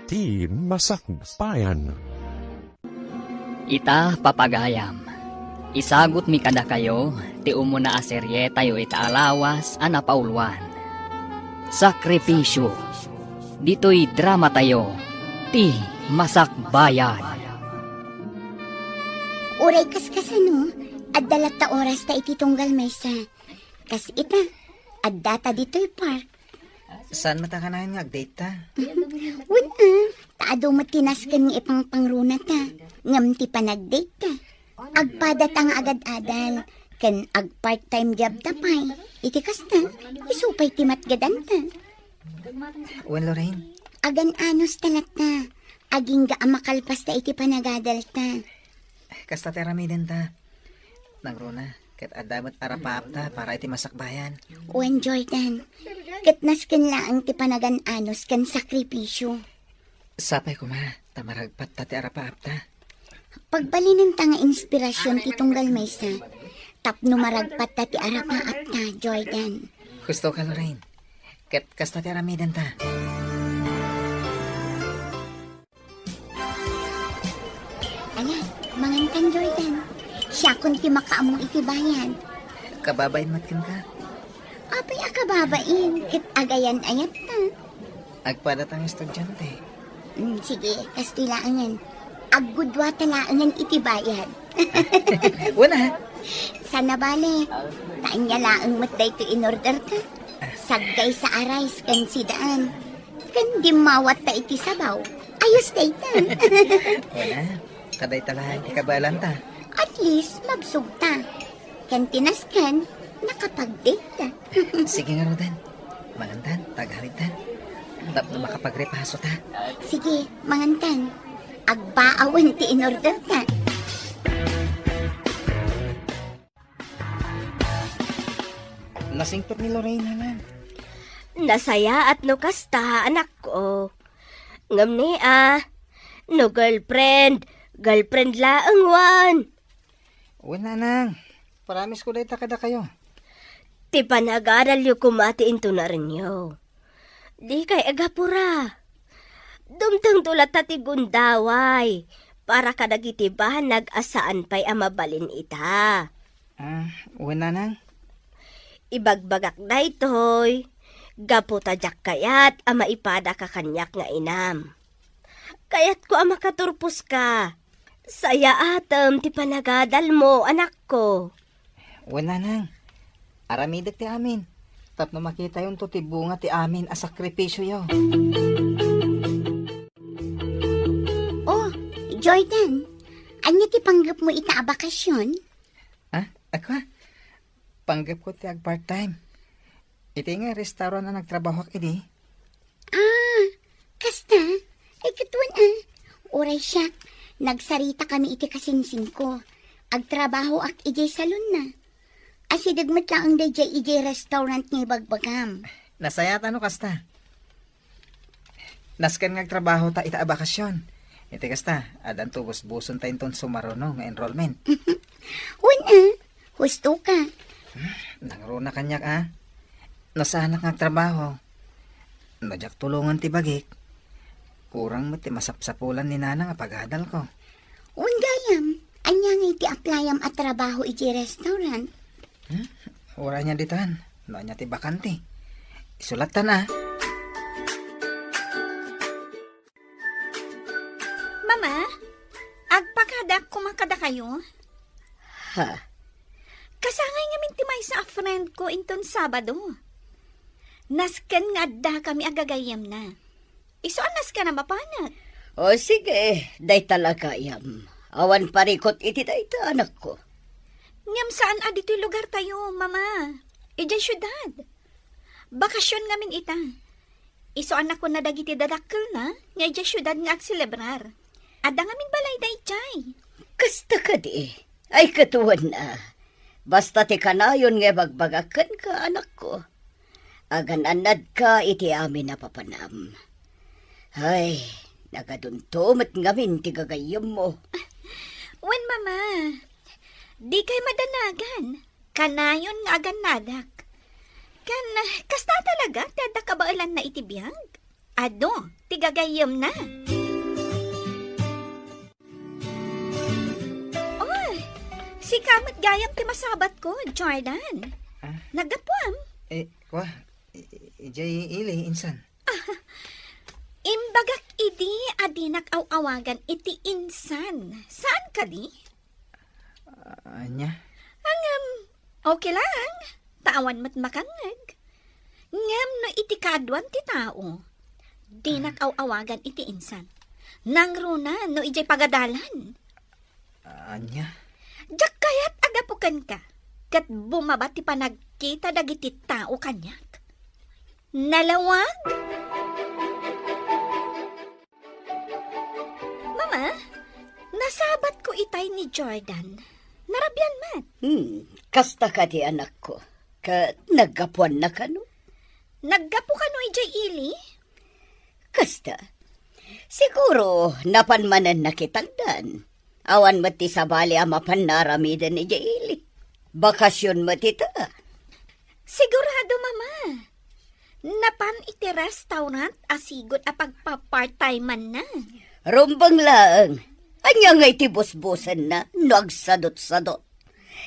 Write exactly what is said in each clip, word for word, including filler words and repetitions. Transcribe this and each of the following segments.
Ti Masakbayan. Ita, papagayam, isagutmi kadakayo ti umuna a serietayo ita a lawas a napauluan, Sakripisyo. Ditoy dramatayo, Ti Masakbayan. Uray kaskasano, adda latta orasta iti tunggal maysa. Kas ita, addata ditoy park. Saan met a kanayon nga agdate ta? Wen a, ta adu met ti nasken nga ipangpangrunata, ngem ti panagdate ta, agpadata nga agad-adal, ken agpart-time job ta pay. Iti kasta, isu pay ti matgadanta. Wen, Lorraine? Agan-anos ta latta, agingga a makalpasta iti panagadalta. Kasta ti aramidenta. Nangruna, ket adda met arapaapta para iti masakbayan. Wen, Jordan, ket nasken laeng ti panagan-anos ken sakripisyo. Sapay koma, ta maragpatta ti arapaapta. Pagbalinenta nga inspirasyon ti tunggal maysa, tapno maragpatta ti arapaapta, Jordan. Husto ka, Lorraine. Ket kasta ti aramidenta. Ala, mangankan, Jordan. Siakon ti makaammo iti bayad. Kababain met kenka. Apay a kababain, ket agayan-ayatta. Agpada ta nga estudiante. Mm, sige, kastoy laengen. Aggudua ta laengen iti bayad. Wen a. Saan a bale. Ta ania laeng met daytoy in-order ta. Saggaysa a rice ken sidaan. Ken dimmawatta iti sabaw. Ayos dayta. Wen a, ta dayta laeng ti kabaelanta. At least, mabsogta. Ken ti nasken, nakapag-date ta. Sige ngaruden. Mangantan, ta agaridtan. Tapno makapagrepaso ta. Sige, mangantan. Agbaawen ti in-order ta. Nasingpet ni Lorraine, nanang. Nasayaat no kasta, anakko. Ngem ni a, no girlfriend, girlfriend laeng wen. Wen, nanang. Promise ko dayta kadakayo. Ti panagadalyo koma ti intunarenyo. Dikay agapura. Dumtengto latta ti gundaway para kadagiti banag a saan pay a mabalin ita. Ah, wen, nanang. Ibagbagak daytoy, gapu ta diak kayat a maipadaka kaniak nga inam. Kayatko a makaturposka. Sayaatem ti panagadalmo, anakko. Wen, nanang. Aramidek ti amin. Tapno makitayonto ti bunga ti amin a sakripisioyo. Oh, Jordan, ania ti panggepmo ita a bakasion? Ah, ako? Panggepko ti ag-part-time. Iti nga restaurant a nagtrabahoak idi. Ah, kasta? Ay, ket wen a. Uray siak, nagsaritakami iti kasingsingko. Agtrabahoak idiay salonna. Asideg met laeng daydiay idiay restaurant nga ibagbagam. Nasayaat no kasta. Nasken nga agtrabaho ta ita a bakasion. Iti kasta, addanto busbuson ta inton sumaruno nga enrollment. Wen a, husto ka. Nangruna kaniak a. No saanak nga agtrabaho, no diak tulongen ti bagik, kurang met ti masapsapulan ni nanang a pagadalko. Wen gayam, ania ngay ti applyam a trabaho iti restaurant? Hmm? Uray nia ditan, no ania ti bakante. Isulattan a. Mama, agpakadaak koma kadakayo. Ha? Kasangay ngamin ti maysa a friend ko inton Sabado. Nasken nga addakami a gagayyemna. Isu a nasken a mapanek. O sige, dayta la gayam. Awan parikut iti dayta, anakko. Ngem saan a ditoy lugartayo, Mama. Idiay siudad. Bakasion ngamin ita. Isu a nakuna dagiti dadakkelna nga idiay siudad nga agselebrar. Adda ngamin balay daydiay. Kasta kadi? Ay, ket wen a. Basta ti kanayon nga ibagbagak kenka, anakko. Agan-annadka iti amin a papanam. Ay, nagadunto met ngamin ti gagayyemmo. Wen, Mama. Dikay madanagan. Kanayon nga agannadak. Ken, kasta talaga ti adda kabaelanna iti biag? Adu, ti gagayyemna. Oy, sika met gayam ti masabatko, Jordan. Ah? Naggapuam? Eh, kwa, i-, i-, ijay ili, insan. Imbagak idi a dinak aw-awagan iti insan. Saan kadi? Ah, ania? Ngem, okay lang. Ta awan met makangngeg. Ngem no iti kaaduan ti tao, dinak aw-awagan iti insan. Nangruna no ijay pagadalan. Ah, ania? Diak kayat a gapu kenka, ket bumaba ti panagkita dagiti tao kaniak. Nalawag? Mama, nasabatko itay ni Jordan. Narabian met. Hmm, kasta kadi, anakko? Ket naggapuanna kano? Naggapu kano idiay ili? Kasta. Siguro, napan manen nakitangdan. Awan met ti sabali a mapan naaramiden idiay ili. Bakasion met ita. Sigurado, Mama. Napan iti restaurant a sigud a pagpa-part-time-anna. Rumbeng laeng. Ania ngay ti busbusenna no agsadutsadut?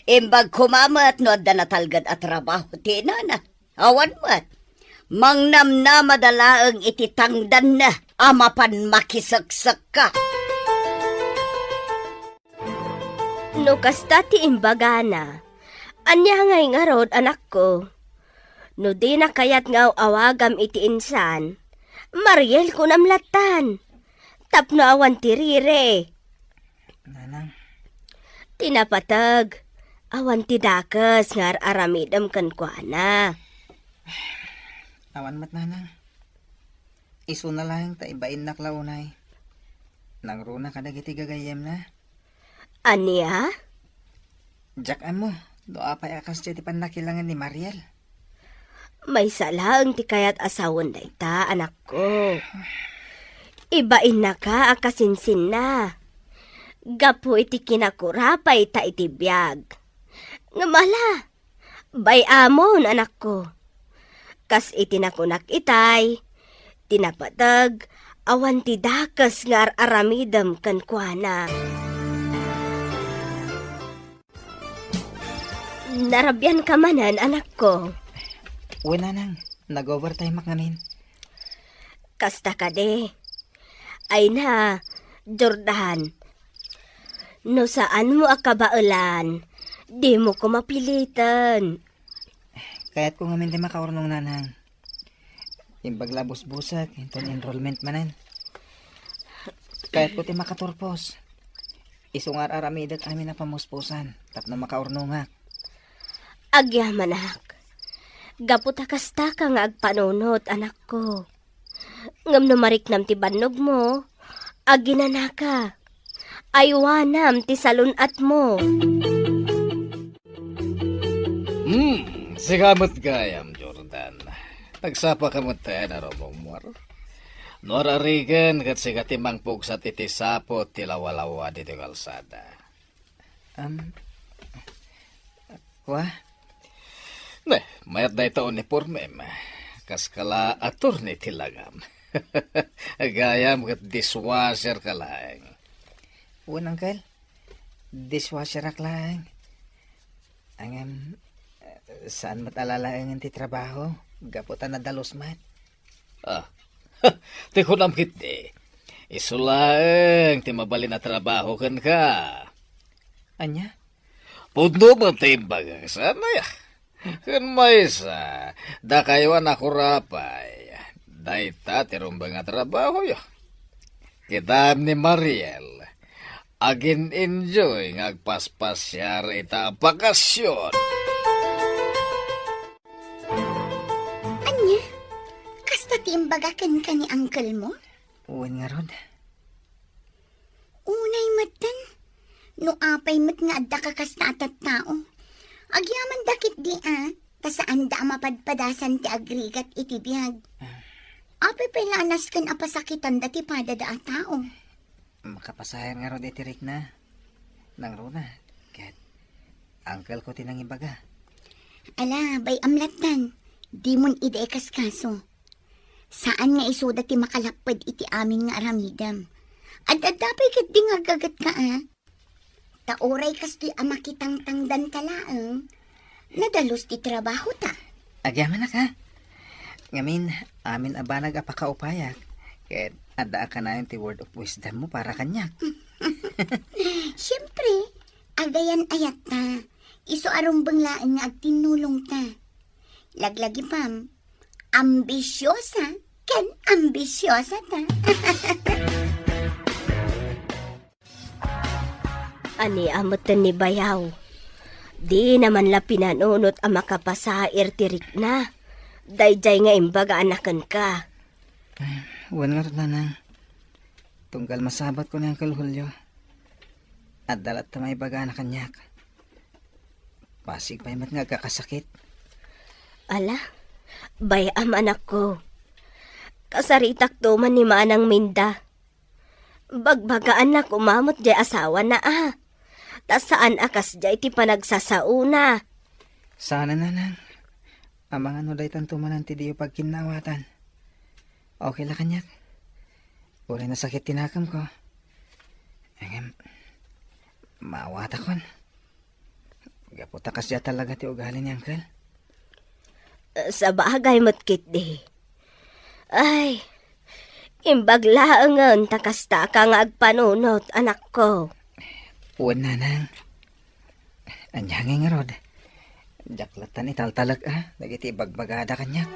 Imbag koma met no adda natalged a trabaho ti inana. Awan met. Mangnamnamada laeng iti tangdanna a mapan makiseksekka. No kasta ti imbagana, ania ngay ngarud, anakko? No dina kayat nga aw-awagam iti insan, Mariel kunam lattan. Tapno awan ti riri. Nanang. Ti napateg, awan ti dakes nga ar-aramidem kenkuana. Awan met, Nanang. Isuna laeng ta ibainnak la unay. Nangruna kadagiti gagayyemna. Ania? Diak ammo no apay a kasdiay ti pannakilangen ni Mariel. Maysa laeng ti kayat a sawen dayta, anakko. Ibainnaka a kasinsinna. Gapu iti kinakurapay ta iti biag. Ngem ala, bay-amon, anakko. Kas iti nakunak itay, ti napateg, awan ti dakes nga ar-aramidem kenkuana. Narabianka manen, anakko. Wen, Nanang, nag-overtime-ak ngamin. Kasta kadi. Ay na, Jordan. No saanmo a kabaelan, dimo ko mapiliten. Kayatko ngamin ti makaurnong, Nanang. Imbag la busbusek inton enrollment manen. Kayatko ti makaturpos. Isu nga ar-aramidek amin a pamuspusan tapno makaurnongak. Agyamanak. Gapu ta kastaka nga agpanunot, anakko. Ngem no mariknam ti bannogmo, aginanaka. Aywanam ti salun-atmo. Hmm, sika met gayam, Jordan. Nagsapaka met a rummuar. No ar-arigen ket sika ti mangpugsat iti saput ti lawalawa ditoy kalsada. Am, kua? Ne, mayat dayta unipormem. Kaska la attorney ti langam. Gayam ket dishwasher ka laeng. Wen, uncle. Dishwasherak laeng. Ngem, eh, saan met a lalaengen ti trabaho, gapu ta nadalus met. Ah, ti kunam ketdi, isu laeng ti mabalin a trabaho kenka. Ania? Pudno met ti imbagak, saan aya? Ken maysa, dakayo a nakurapay, dayta ti rumbeng a trabahoyo. Kitam ni Mariel, agin-enjoy nga agpaspasiar ita a bakasyon. Ania? Kasta ti imbaga kenka ni uncle mo? Wen ngarud. Unay metten, no apay met nga adda ka kasta a tattao. Agyamanda ketdi a, ta saanda a mapadpadasan ti agrigat iti biag. Apay pay la a nasken a pasakitanda ti padada a tao? Makapasaher ngarud iti rikna. Nangruna, ket uncle ko ti nangibaga. Ala, bay-am lattan. Dimon idi ikaskaso. Saan nga isuda ti makalapped iti amin nga aramidem. Ad-adda pay ketdi nga aggagetka, a? Ta uray kastoy a makitangtangdanta laeng, nadalus ti trabahota. Agyamanak, a? Ngamin, amin a banag a pakaupayak, ket adda a kanayon ti word of wisdom mo para kaniak. Siempre, agayan-ayatta. Isu a rumbeng laeng nga agtinnulongta. Laglagipem, ambisiosa ken ambisiosata. Ania metten ni bayaw? Dina man la pinanunot a makapasair ti rikna. Daydiay nga imbagaanna kenka. Wen ngarud, nanang. Tunggal masabatko ni Uncle Julio, adda latta maibagana kaniak. Pasig pay met nga agkakasakit. Ala, bay-am, anakko. Kasaritakto man ni Manang Minda. Bagbagaanna koma met diay asawana, a. Ta saan a kasdiay ti panagsasaona. Saan a, nanang. Amangan no daytanto manen ti diyo pagkinnaawatan. Okay la kaniak. Uray nasakit ti nakemko. Ngem, maawatakon. Gapu ta kasdiay talaga ti ugali ni Uncle. Sabagay met ketdi. Ay, imbag laengen ta kastaka nga agpanunot, anakko. Wen, nanang. Ania ngay ngarud? Diak lattan italtalek, a, dagiti ibagbagada kaniak.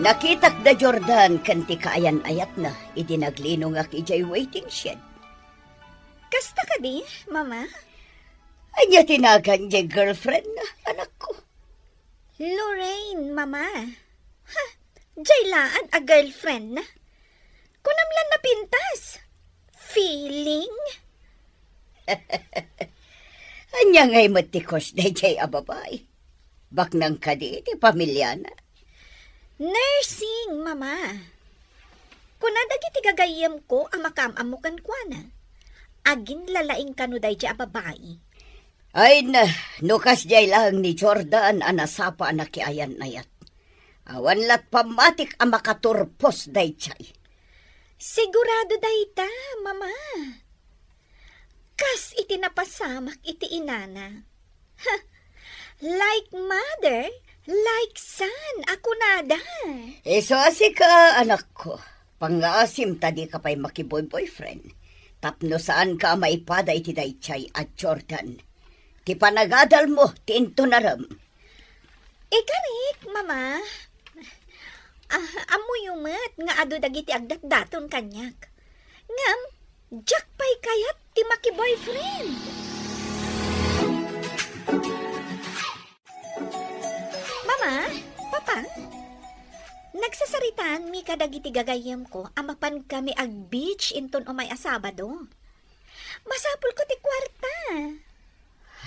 Nakitak da Jordan ken ti kaayan-ayatna idi naglinongak idiay waiting shed. Kasta kadi, Mama? Ania ti nagan diay girlfriendna, anakko? Lorraine, Mama. Ha, diay laad a girlfriendna. Kunam lan napintas. Feeling? Ania ngay met ti crush daydiay a babai? Baknang kadi ti pamiliana? Nursing, Mama. Kuna dagiti gagayyemko a makaam-ammo kenkuana, aginlalaing kano daydiay a babai. Ay na, no kasdiay laeng ni Jordan a nasapa a nakiayan-ayat, awan lat pammatik a makaturpos daydiay. Sigurado dayta, Mama. Kas iti napasamak iti inana. Ha, like mother, like son a kunada. Isu a sika, anakko, pangngaasim ta dika pay makiboy-boyfriend tapno saanka a maipada iti daydiay a Jordan. Ti panagadalmo ti intunarem. Ikarik, Mama. Ah, ammoyo met nga adu dagiti agdatdaton kaniak. Ngem, diak pay kayat ti makiboyfriend. Mama, Papa, nagsasaritaanmi kadagiti gagayyemko a mapankami ag-beach inton umay a Sabado. Masapulko ti kuarta.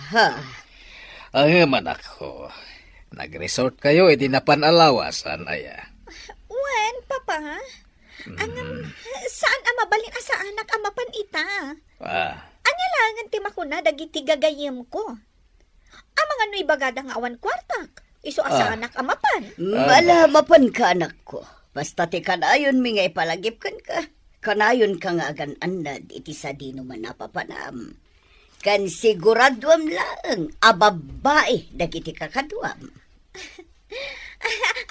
Ha? Ay, manakko. Nag-resort kayo, iti napan a lawasan, aya? Wen, Papa. Mm. Ngem, saan a mabalin a saanak a mapan ita. Ah. Ania laengen ti makuna dagiti gagayyemko? Amangan no ibagada nga awan kuartak, isu a saanak a mapan. Ah. Ala, mapanka, anakko. Basta ti kanayonmi nga ipalagip kenka, kanayonka nga agan-annad iti sadino man a papanam. Ken siguraduam laeng a babbai dagiti kakaduam.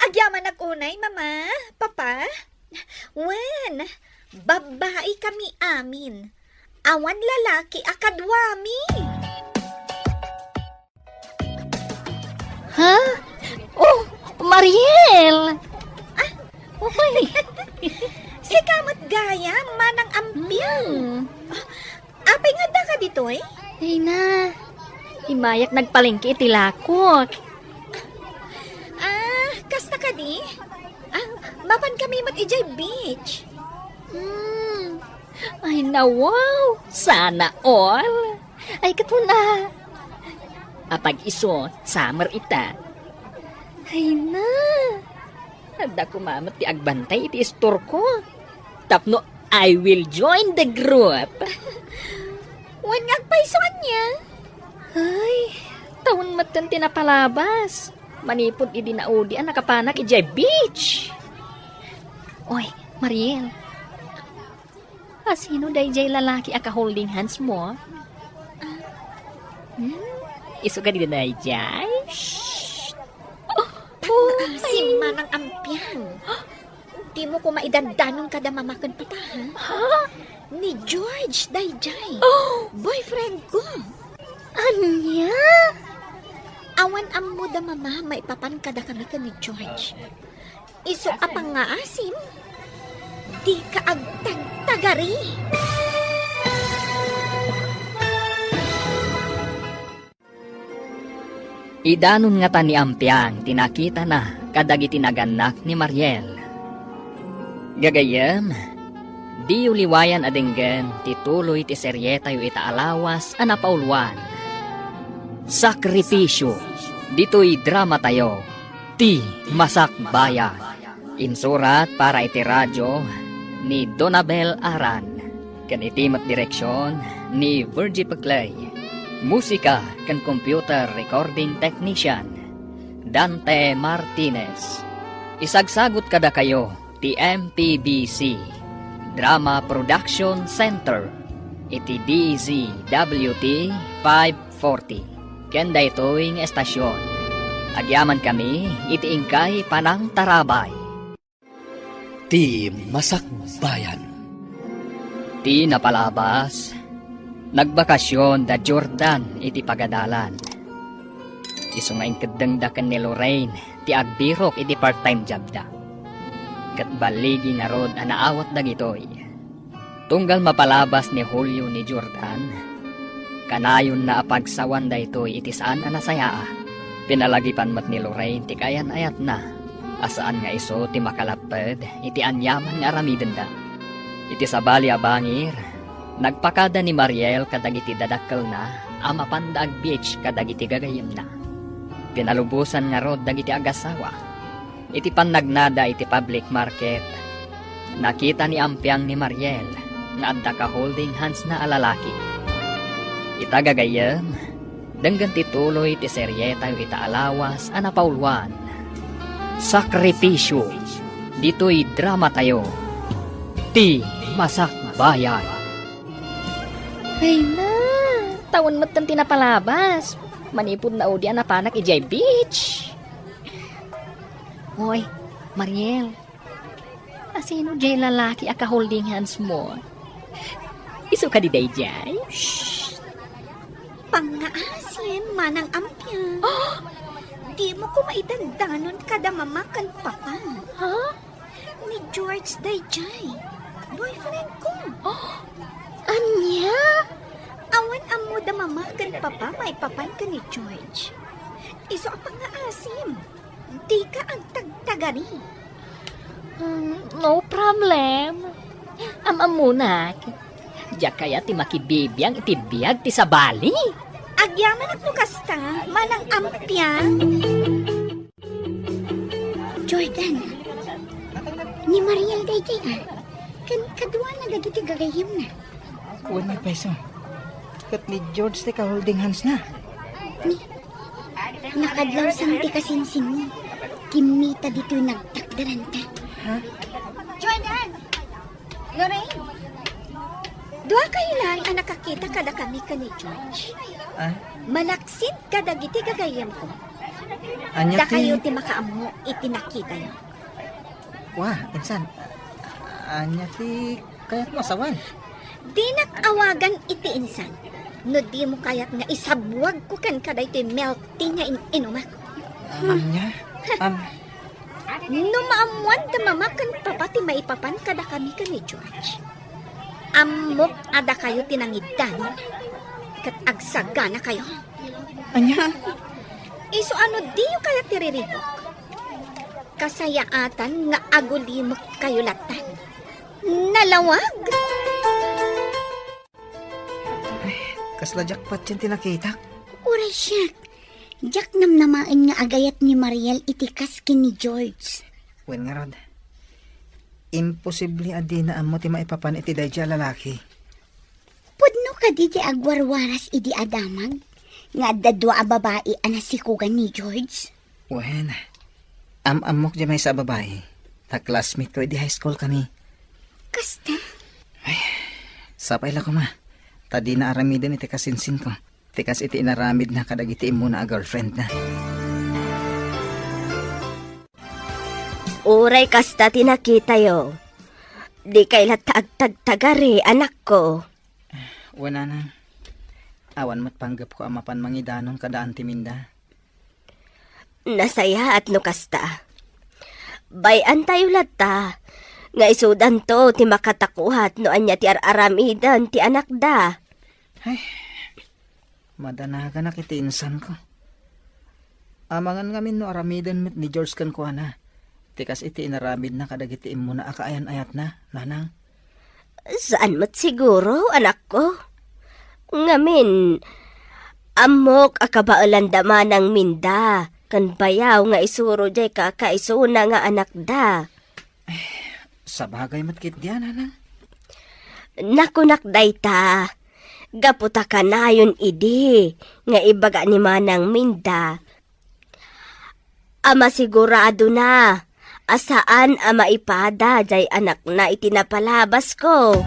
Agyamanak unay, Mama, Papa. Wen, babbai kami amin. Awan lalaki a kaduami. Ha? Oh, Mariel! Ah? Uy! Sika met gayam, Manang Ampiang. Hmm. Apay nga addaka ditoy? Ay na, immayak nagpalengke iti lakok. Ah, kasta kadi? Ah, mapan kami met idiay beach. Hmm. Ay na, wow! Sana all! Ay, ket kuna. Apag isu, summer ita. Ay na. Adda koma met ti agbantay iti istorko. Tapno I will join the group. Wen nga agpayso ania? Ay, tawen metten ti napalabas. Manipud idi naudi a nakapanak idiay beach. Oy, Mariel. Asino daydiay lalaki a ka-holding hands mo? Hmm? Isu kadi daydiay? Shh! Pangngaasim, Manang Ampiang. Dimo koma idandanon kada mama ken papa, ha? Ha? Ni George daydiay. Oh! Boyfriend ko. Ania? Awan ammo da mama maipapan kadakami ken ni George. Isu a pangngaasim, dika agtagtagari. Idanon ngata ni Ampiang ti nakitana kadagiti nagannak ni Mariel. Gagayyem, diyo liwayan a denggen ti tuloy ti serietayo ita a lawas a napauluan, Sakripisyo, ditoy dramatayo, Ti Masakbayan. Insurat para iti radio ni Donabel Aran, ken iti met direksion ni Virgie Peclay. Musika ken computer recording technician, Dante Martinez. Isagsagut kadakayo ti M P B C Drama Production Center iti D Z W T five forty. Ken daytoy nga estasion, agyamankami iti inkay panangtarabay. Ti Masakbayan. Ti napalabas, nagbakasyon da Jordan iti pagadalan. Isu nga inkeddengda ken ni Lorraine ti agbirok iti part-time jobda. Ket balligi ngarud a naawat dagitoy. Tunggal mapalabas ni Julio ni Jordan, kanayonna a pagsawan daytoy iti saan a nasayaa. Pinalagipan met ni Lorraine ti kaayan-ayatna a saan nga isu ti makalapped iti aniaman nga aramidenda. Iti sabali a bangir, nagpakada ni Mariel kadagiti dadakkelna a mapanda agbeach kadagiti gagayyemna. Pinalubosan ngarud dagiti agassawa. Iti pannagnada iti public market, nakita ni Ampiang ni Mariel nga adda ka-holding handsna a lalaki. Ita gagayyem, denggen ti tuloy ti serietayo ita a lawas a napauluan, Sakripisyo, ditoy dramatayo, Ti Masakbayan. Ay na, tawen metten ti napalabas. Manipud naudi a napanak idiay beach. Hoy, Mariel, asino diay lalaki a ka-holding hands mo? Isu kadi daydiay? Shh! Pangngaasim, Manang Ampiang. Dimo koma idandanon kada mama ken papa. Ha? Ni George daydiay. Boyfriend ko. Ania? Awan ammo da mama ken papa maipapan ken ni George. Isu a pangngaasim. Dika agtagtagari. Hmm, no problem. Am-ammonak. Diak kayat ti makibibiang iti biag ti sabali. Agyamanak no kasta, Manang Ampiang. Jordan, ni Mariel daydiay a, ken kaduana dagiti gagayyemna. Wen nga payso. Ket ni George ti ka-holding handsna. Ni, nakadlawsan ti kasinsinmi. Kimmita ditoy nagtakderanta. Ha? Jordan! Lorraine! Dua kayo laeng a nakakita kadakami ken ni George. Ah? Malaksid kadagiti gagayyemko. Ania ti... Dakayo ti makaammo iti nakitayo. Wa, insan. Ania ti kayatmo a sawen? Dinak awagan iti insan no dimo kayat nga isabwagko kenka daytoy milk tea nga in-inumak. Ania? Am- No maammoan da mama ken papa ti maipapan kadakami ken ni George, ammok a dakayo ti nangiddanon ket agsaganakayo. Ania? Isu a no diyo kayat ti riribuk, kasayaatan nga agulimekkayo lattan. Nalawag! Kasla jackpot ti nakitak. Uray siak. Diak namnamaen nga agayat ni Mariel iti kas ken ni George. Wen ngarud, imposible a dina ammo ti maipapan iti daydiay a lalaki. Pudno kadi ti agwarwaras idi a damag nga adda dua a babai a nasikogan ni George? Wen, am-ammok diay maysa a babai. Ta classmate ko idi high school kami. Kasta? Sapay la koma. Ta dina aramiden iti kasinsin ko. Ti kas iti inaramidna kadagiti immuna a girlfriend na. Uray kasta ti nakitayo, dikay latta agtagtagari, anakko. Wen, nanang, awan met panggepko a mapan mangidanon kada Auntie Minda. Nasayaat no kasta. Bay-antayo latta nga isudanto ti makatakuhat no ania ti ar-aramiden ti anakda. Ay, madanaganak iti insanko. Amangan ngamin no aramiden met ni George kenkuana ti kas iti inaramidna kadagiti immuna a kaayan-ayatna, nanang. Saan met siguro, anakko. Ngamin, ammok a kabaelan da Manang Minda ken bayaw nga isuro diay kakaisuna nga anakda. Sabagay met ketdi, nanang. Nakunak dayta, gapu ta kanayon idi nga ibaga ni Manang Minda a masiguradona a saan a maipada diay anakna iti napalabasko.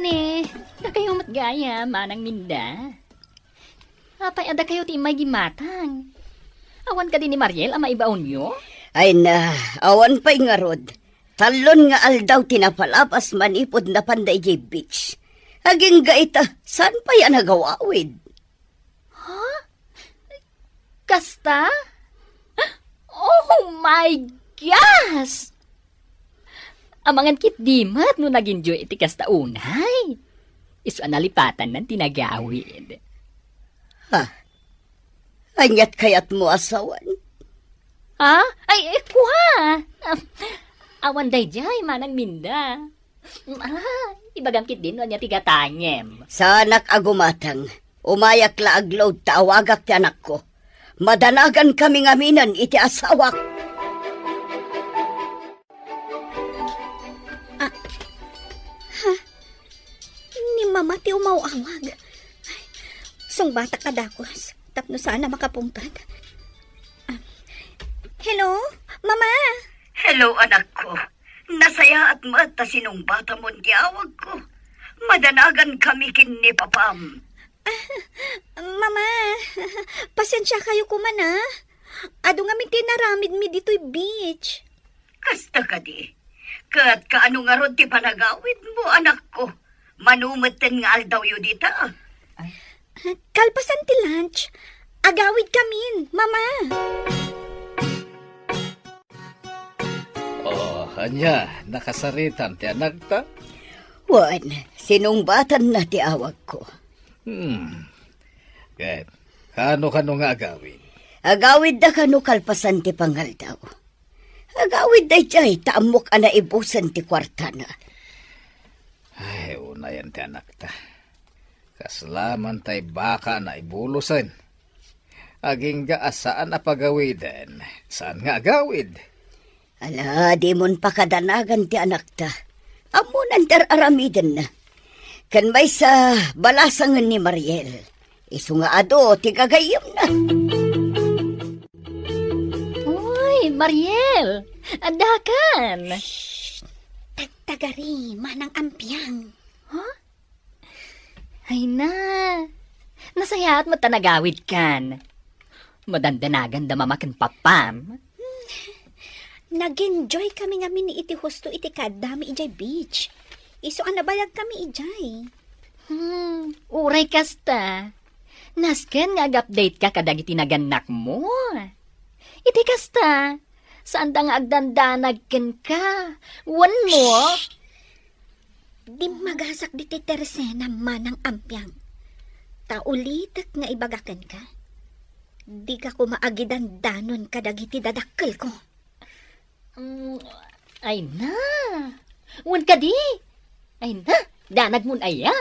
Ne, dakayo met gayam, Manang Minda. Apay a dakayo ti immay gimatang? Awan kadi ni Mariel a maibaonyo? Ay na, awan pay ngarud. Tallon nga aldaw ti napalabas manipud napanda idiay beach. Agingga ita, saan pay a nagawawid? Ha? Kasta? Oh my gosh! Amangan ketdi met no nag-enjoy iti kasta unay. Isu a nalipatanna ti nagawid. Ha? Aniat kayatmo a sawen? Ha? Ay, eh, kua! Awan daydiay, Manang Minda. Ah, ibagam ketdi no ania ti gatangem. Saanak a gumatang. Umayak la agload ta awagak ti anakko. Madanagankami ngaminen iti asawak. Ah, ha? Ni Mama ti umaw-awag. Ay, sungbatak a dakes tapno saan a makapungtot. Ah, hello, Mama? Hello, anakko. Nasayaat met ta sinungbatamon ti awagko. Madanagankami ken ni Papam. Ah, Mama, pasensiakayo koma, a. Adu ngamin ti inaramidmi ditoy beach. Kasta kadi? Ket kaano ngarud ti panagawidmo, anakko? Mano metten nga aldawyo dita? Kalpasan ti lunch, agawidkamin, Mama. Oh, ania, nakasaritam ti anakta? Wen, sinungbatanna ti awagko. Hmm. Ket, kano-kano nga agawid? Agawidda kano kalpasan ti pangaldaw. Agawid daydiay ta ammok a naibusen ti kuartana. Ay, unayen ti anakta. Kasla man tay baka a naibulosen. Agingga a saan a pagawiden, saan nga agawid. Ala, dimon pakadanagan ti anakta. Ammonan ti ar-aramidenna. Ken maysa, balasangen ni Mariel. Isu nga adu ti gagayyemna. Uy, Mariel! Addakan! Shh! Tagtagari, Manang Ampiang. Huh? Ay na, nasayaat met ta nagawidkan. Madandanagan da Mama ken Papam. Nag-enjoy kami ngamin iti husto iti kaaddami idiay beach. Isu a nabayag kami idiay. Hmm, uray kasta. Nasken nga ag-update ka kadagiti nagannakmo. Iti kasta, saanda nga agdandanag kenka. Wenno? Shh! Dimmagasak ditoy Teresena, Manang Ampiang. Ta ulitek nga ibaga kenka, dika koma agidandanon kadagiti dadakkelko. Mm, ay na. Wen kadi? Ay na, danagmon aya?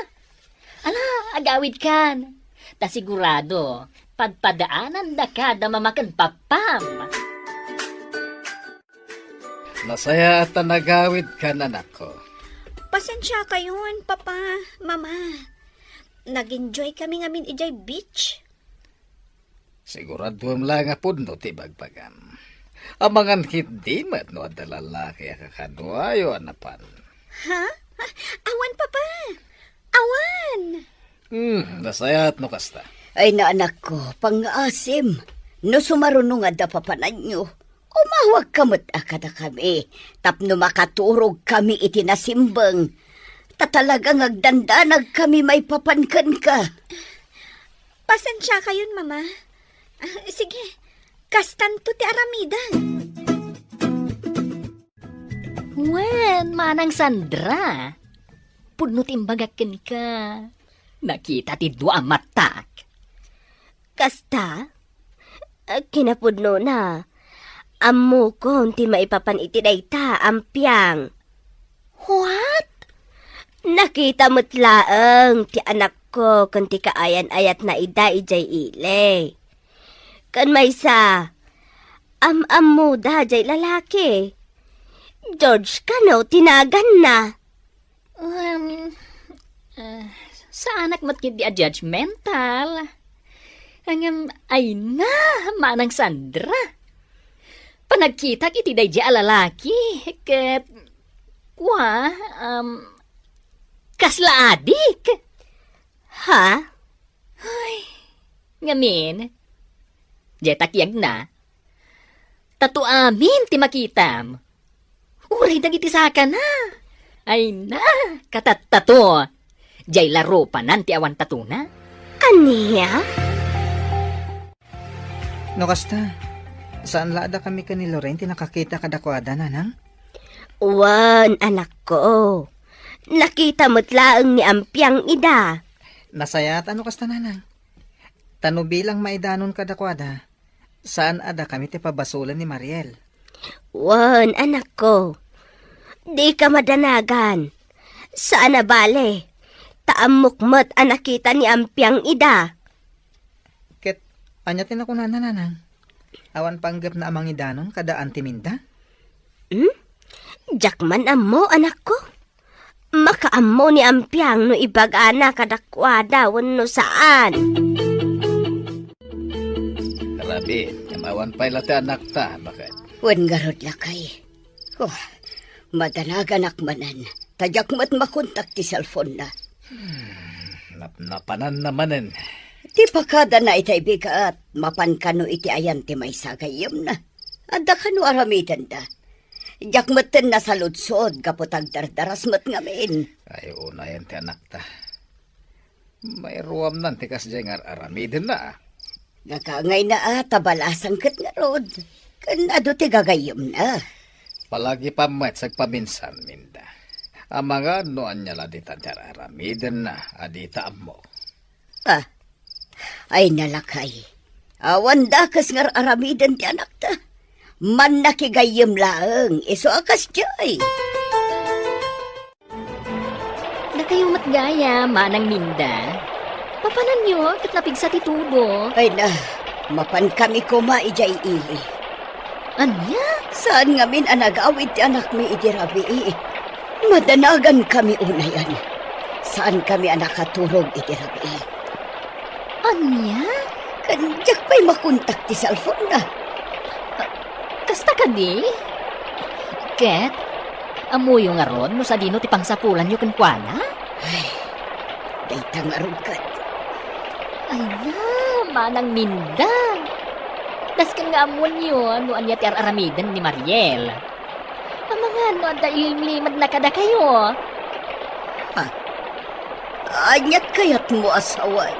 Ala, agawidkan. Ta sigurado, padpadaanandaka da Mama ken Papam. Nasayaat ta nagawidkan, anakko. Pasensiakayon, Papa, Mama. Nag-enjoy kami ngamin idiay beach. Siguraduem la nga pudno ti bagbagam. Amangan ketdi met no adda lalaki a kakaduayo a napan. Ha? Awan, Papa. Awan. Hmm, nasayaat no kasta. Ay, naanakko, pangngaasim. No sumaruno nga adda papananyo, umawagka met a kadakami tapno makaturogkami iti nasimbeng. Ta talaga nga agdandanagkami maipapan kenka. Pasensiakayon, Mama. Ah, sige, kastanto ti aramidek. Wen, Manang Sandra, pudno ti imbagak kenka. Nakita ti dua a matak. Kasta? Ah, kinapudnona, ammokon ti maipapan iti dayta a ampiang. What? Nakita met laeng ti anakko ken ti kaayan-ayatna ida idiay ili. Ken maysa, am-ammoda jay lalaki. George kano ti naganna? Um, ah, saanak met ketdi a judgmental. Ngem, ay na, Manang Sandra. Panagkitak iti daydi a lalaki, ket, kua, um, kasla adik. Ha? Ay, ngamin, jay takiagna, tato amin ti makitam. Uray dagiti sakana. Ay na, katattato. Jay la rupanan ti awan tatona. Ania? No kasta, saan la a dakami ken ni Lorraine ti nakakita kadakuada, nanang? Wen, anakko. Nakita met laeng ni Ampiang ida. Nasayaat a no kasta, nanang. Ta no bilang maidanon kadakuada, saan a dakami ti pabasolen ni Mariel. Wen, anakko. Dika madanagan. Saan a bale. Ta ammok met a nakita ni Ampiang ida. Ket ania ti nakunana, nanang? Awan panggepna a mangidanon kada Auntie Minda? Hmm? Diak man ammo, anakko. Makaammo ni Ampiang no ibagana kadakuada wenno saan. Rabii, ngem awan pay la ti anakta, baket. Wen ngarud, lakay. Oh, madanaganak manen. Ta diak met makontak ti cellphone-na. Hmm, napnapananna manen. Ti pakadana itay bigat, mapan kano iti ayan ti maysa a gayyemna. Adda kano aramidenda. Diak metten nasaludsod gapu ta agdardaras met ngamin. Ay, unayen ti anakta. Mairuamnan ti kasdiay nga ar-aramidenna. Gagangayna a ta balasan ket ngarud. Ken adu ti gagayyemna. Palagipam met sagpaminsan, Minda. Amangan no ania la dita ti ar-aramidenna a dita ammo. Ah, ay na, lakay. Awan dakes nga ar-aramiden ti anakta. Mannakigayyem laeng, isu a kasdiay. Dakayo met gayam, Manang Minda. Papananyo ket napigsa ti tubo. Ay na, mapankami koma idiay ili. Ania? Saan ngamin a nagawid ti anakmi idi rabii. Madanagankami unayen. Saankami a nakaturog idi rabii. Ania? Ken diak pay makontak ti cellphone-na. Kasta kadi? Ket, ammoyo ngarud no sadino ti pangsapulanyo kenkuana? Ay, dayta ngarud ket. Ay na, Manang Minda. Dasken nga ammoenyo no ania ti ar-aramiden ni Mariel. Amangan no adda ilimlimedna kadakayo. Ha? Aniat kayatmo a sawen?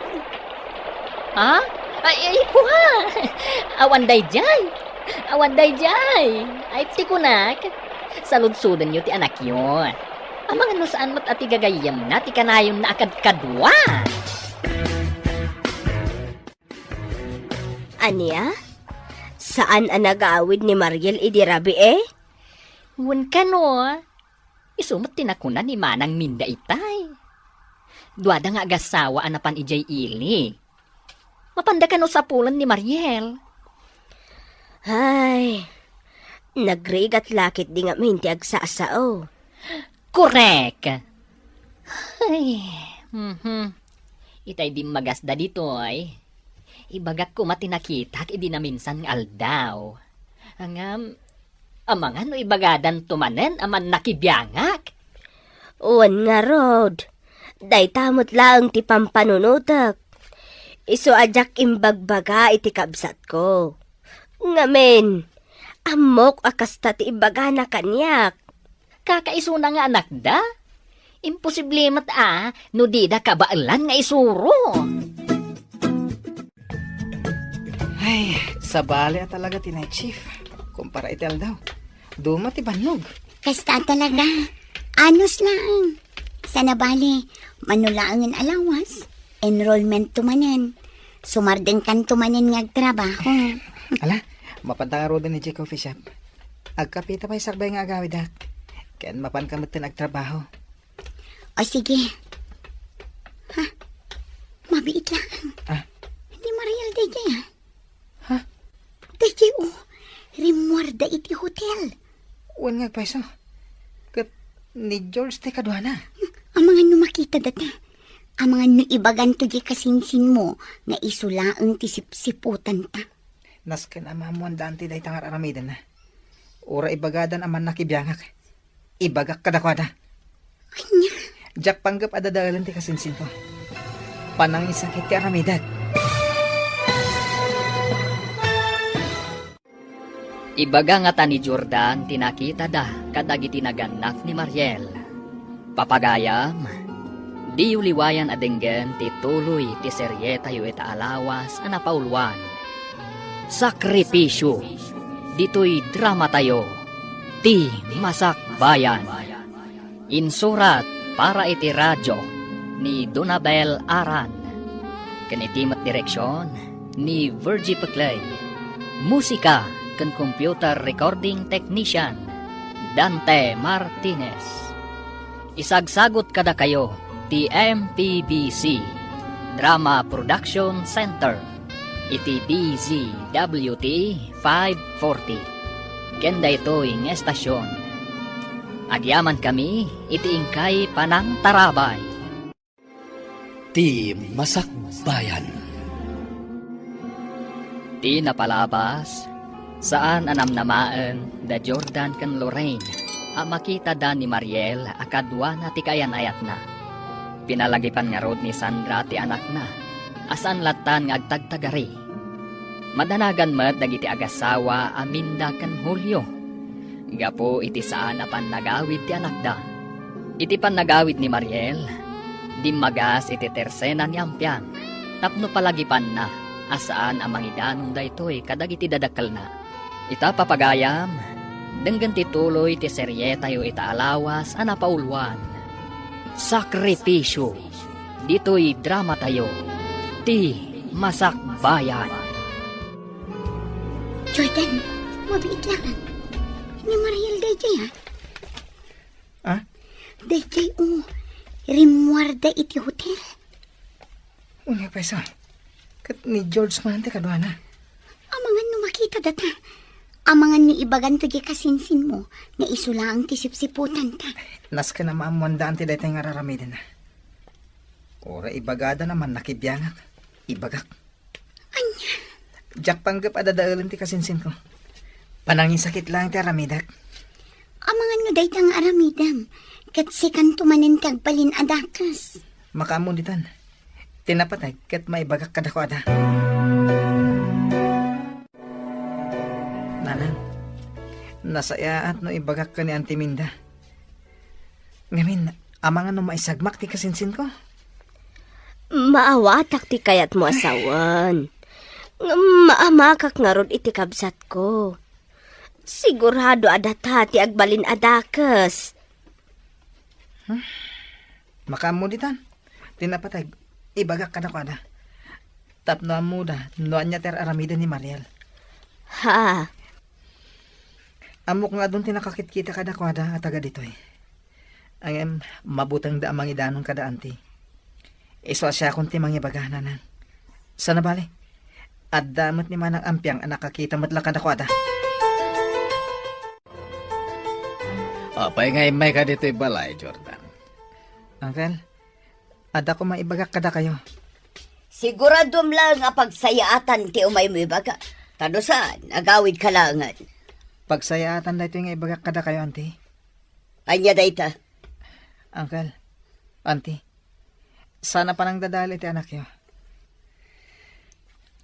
Ha? Ay, ay, kua! Awan daydiay! Awan daydiay! Ay, ti kunak, saludsodenyo ti anakyo. Amangan no saan met a ti gagayyemna ti kanayonna a kadkadua. Ania? Saan a nagawid ni Mariel idi rabii? Wen kano, isu met ti nakuna ni Manang Minda itay. Duada nga agasawa a napan idiay ili. Mapanda kano sapulen ni Mariel? Ay, nagrigat la ketdi ngamin ti agsasao. Korek! Ay, mhm. Itay dimmagasda ditoy. Ibagak koma ti nakitak idi naminsan nga aldaw. Ngem, amangan no ibagadanto manen a mannakibiangak? Wen ngarud, dayta met laeng ti pampanunotek. Isu a diak imbagbaga iti kabsatko. Ngamin, ammok a kasta ti ibagana kaniak. Kakaisuna nga anakda? Imposible met a no dida kabaelan nga isuro. Ay, sabali a talaga ti night shift. Kumpara iti aldaw. Duma ti bannog. Kasta talaga. Anos laeng. Sana bale, mano laengen a lawas, enrollment to manen. Sumardengkan to manen nga agtrabaho. Ala, mapanta ngaruden idiay coffee shop. Agkapita pay sakbay nga agawidak. Ken mapanka metten agtrabaho. O sige. Ha? Mabiit laeng. Ah? Ni Mariel daydiay, ah. Ha? Daydiay, o. Rimmuarda iti hotel. Wen nga agpayso. Ket ni George ti kaduana. Amangan no makita data. Amangan no ibaganto diay kasinsinmo nga isu laeng ti sipsiputanta. Nasken a maammoan da anti dayta nga ar-aramidenna. Uray ibagadan a mannakibiangak. Ibagak kadakuada. Ania? Diak panggep a dadaelen ti kasinsinko. Panangisakit ti aramidek. Ibaga ngata ni Jordan ti nakitada kadagiti nagannak ni Mariel. Papagayam, diyo liwayan a denggen ti tuloy ti serietayo ita a lawas a napauluan. Sakripisyo, ditoy dramatayo, Ti Masakbayan. Insurat para iti radio ni Donabel Aran. Ken iti met direksion ni Virgie Peclay. Musika ken computer recording technician, Dante Martinez. Isagsagut kadakayo ti M P B C Drama Production Center iti D Z W T five forty. Ken daytoy nga estasion, agyamankami iti inkay panangtarabay. Ti Masakbayan. Ti napalabas, saan a namnamaen da Jordan ken Lorraine a makitada ni Mariel a kaduana ti kaayan-ayatna. Pinalagipan ngarud ni Sandra ti anakna a saan lattan nga agtagtagari. Madanagan met dagiti agasawa a Minda ken Julio. Gapu iti saan a pannagawid ti anakda. Iti pannagawid ni Mariel, dimmagas iti tersena ni Ampiang tapno palagipanna a saan a mangidanon daytoy kadagiti dadakkelna. Ita, papagayam, denggen ti tuloy ti serietayo ita a lawas a napauluan, Sakripisyo, ditoy dramatayo, Ti Masakbayan. Jordan, mabiit lang. Ni Mariel daydiay, ha? Ah? Daydiay, o. Rimmuarda iti hotel. Unya, payso. Ket ni George man ti kaduana. Amangan no makita data. Amangan no ibaganto diay kasinsinmo nga isu laeng ti sipsiputanta. Nasken a maammoanda anti daytoy nga ar-aramidenna. Uray ibagada a mannakibiangak. Ibagak. Ania? Diak panggep a dadaelen ti kasinsinko. Panangisakit laeng ti aramidek. Amangan no dayta nga aramidem, ket sikanto manen ti agbalin a dakes. Makaammo ditan. Ti napateg ket maibagak kadakuada. Nanang, nasayaat no ibagak ken ni Auntie Minda. Ngamin, amangan no maisagmak ti kasinsinko? Maawatak ti kayatmo a sawen. Ngem maamakak ngarud iti kabsatko. Sigurado a data ti agbalin a dakes. Hmm? Makaammo ditan. Ti napateg, ibagak kadakuada. Tapno ammoda no ania ti ar-aramiden ni Mariel. Ha? Ammok nga adun ti nakakitkita kadakuada a taga ditoy. Ngem, mabutengda a mangidanon kada anti. Isu a siakon ti mangibaga, nanang. Sana bale, adda met ni Manang Ampiang a nakakita met la kadakuada. Apay nga immayka ditoy balay, Jordan? Uncle, adda koma ibagak kadakayo. Siguraduem laeng a pagsayaatan ti umaymo ibaga. Ta no saan, agawidka laengen. Pagsayaatan daytoy nga ibagak kadakayo, Auntie. Ania dayta? Uncle, Auntie, saan a panangdadael iti anakyo.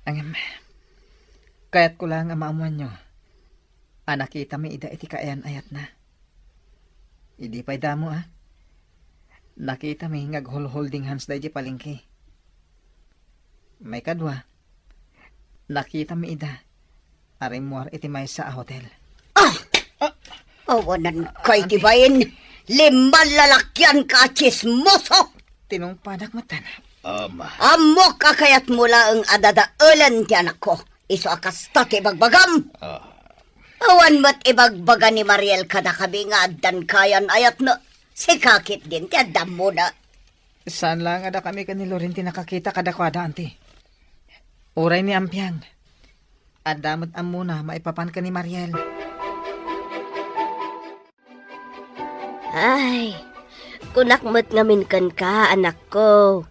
Ngem, kayatko laeng a maammoanyo a nakitami ida iti kaayan-ayatna. Idi pay damo, a, nakitami nga aghul-holding hands daydi palengke. Maikadua, nakitami ida a rimmuar iti maysa a hotel. Ah! Awanan kay ti bain. Limman lalakian ka a tsismoso! Tinungpadak metten. Ama. Ammok a kayatmo laeng a dadaelen ti anakko. Isu a kasta ti ibagbagam. Ah. Awan met ibagbaga ni Mariel kadakami nga addan kaayan-ayatna. Sika ketdin ti adda ammona. Saan laeng a dakami ken ni Loren ti nakakita kadakuada, Auntie. Uray ni Ampiang, adda met ammona maipapan ken ni Mariel. Ay, kunak met ngamin kenka, anakko.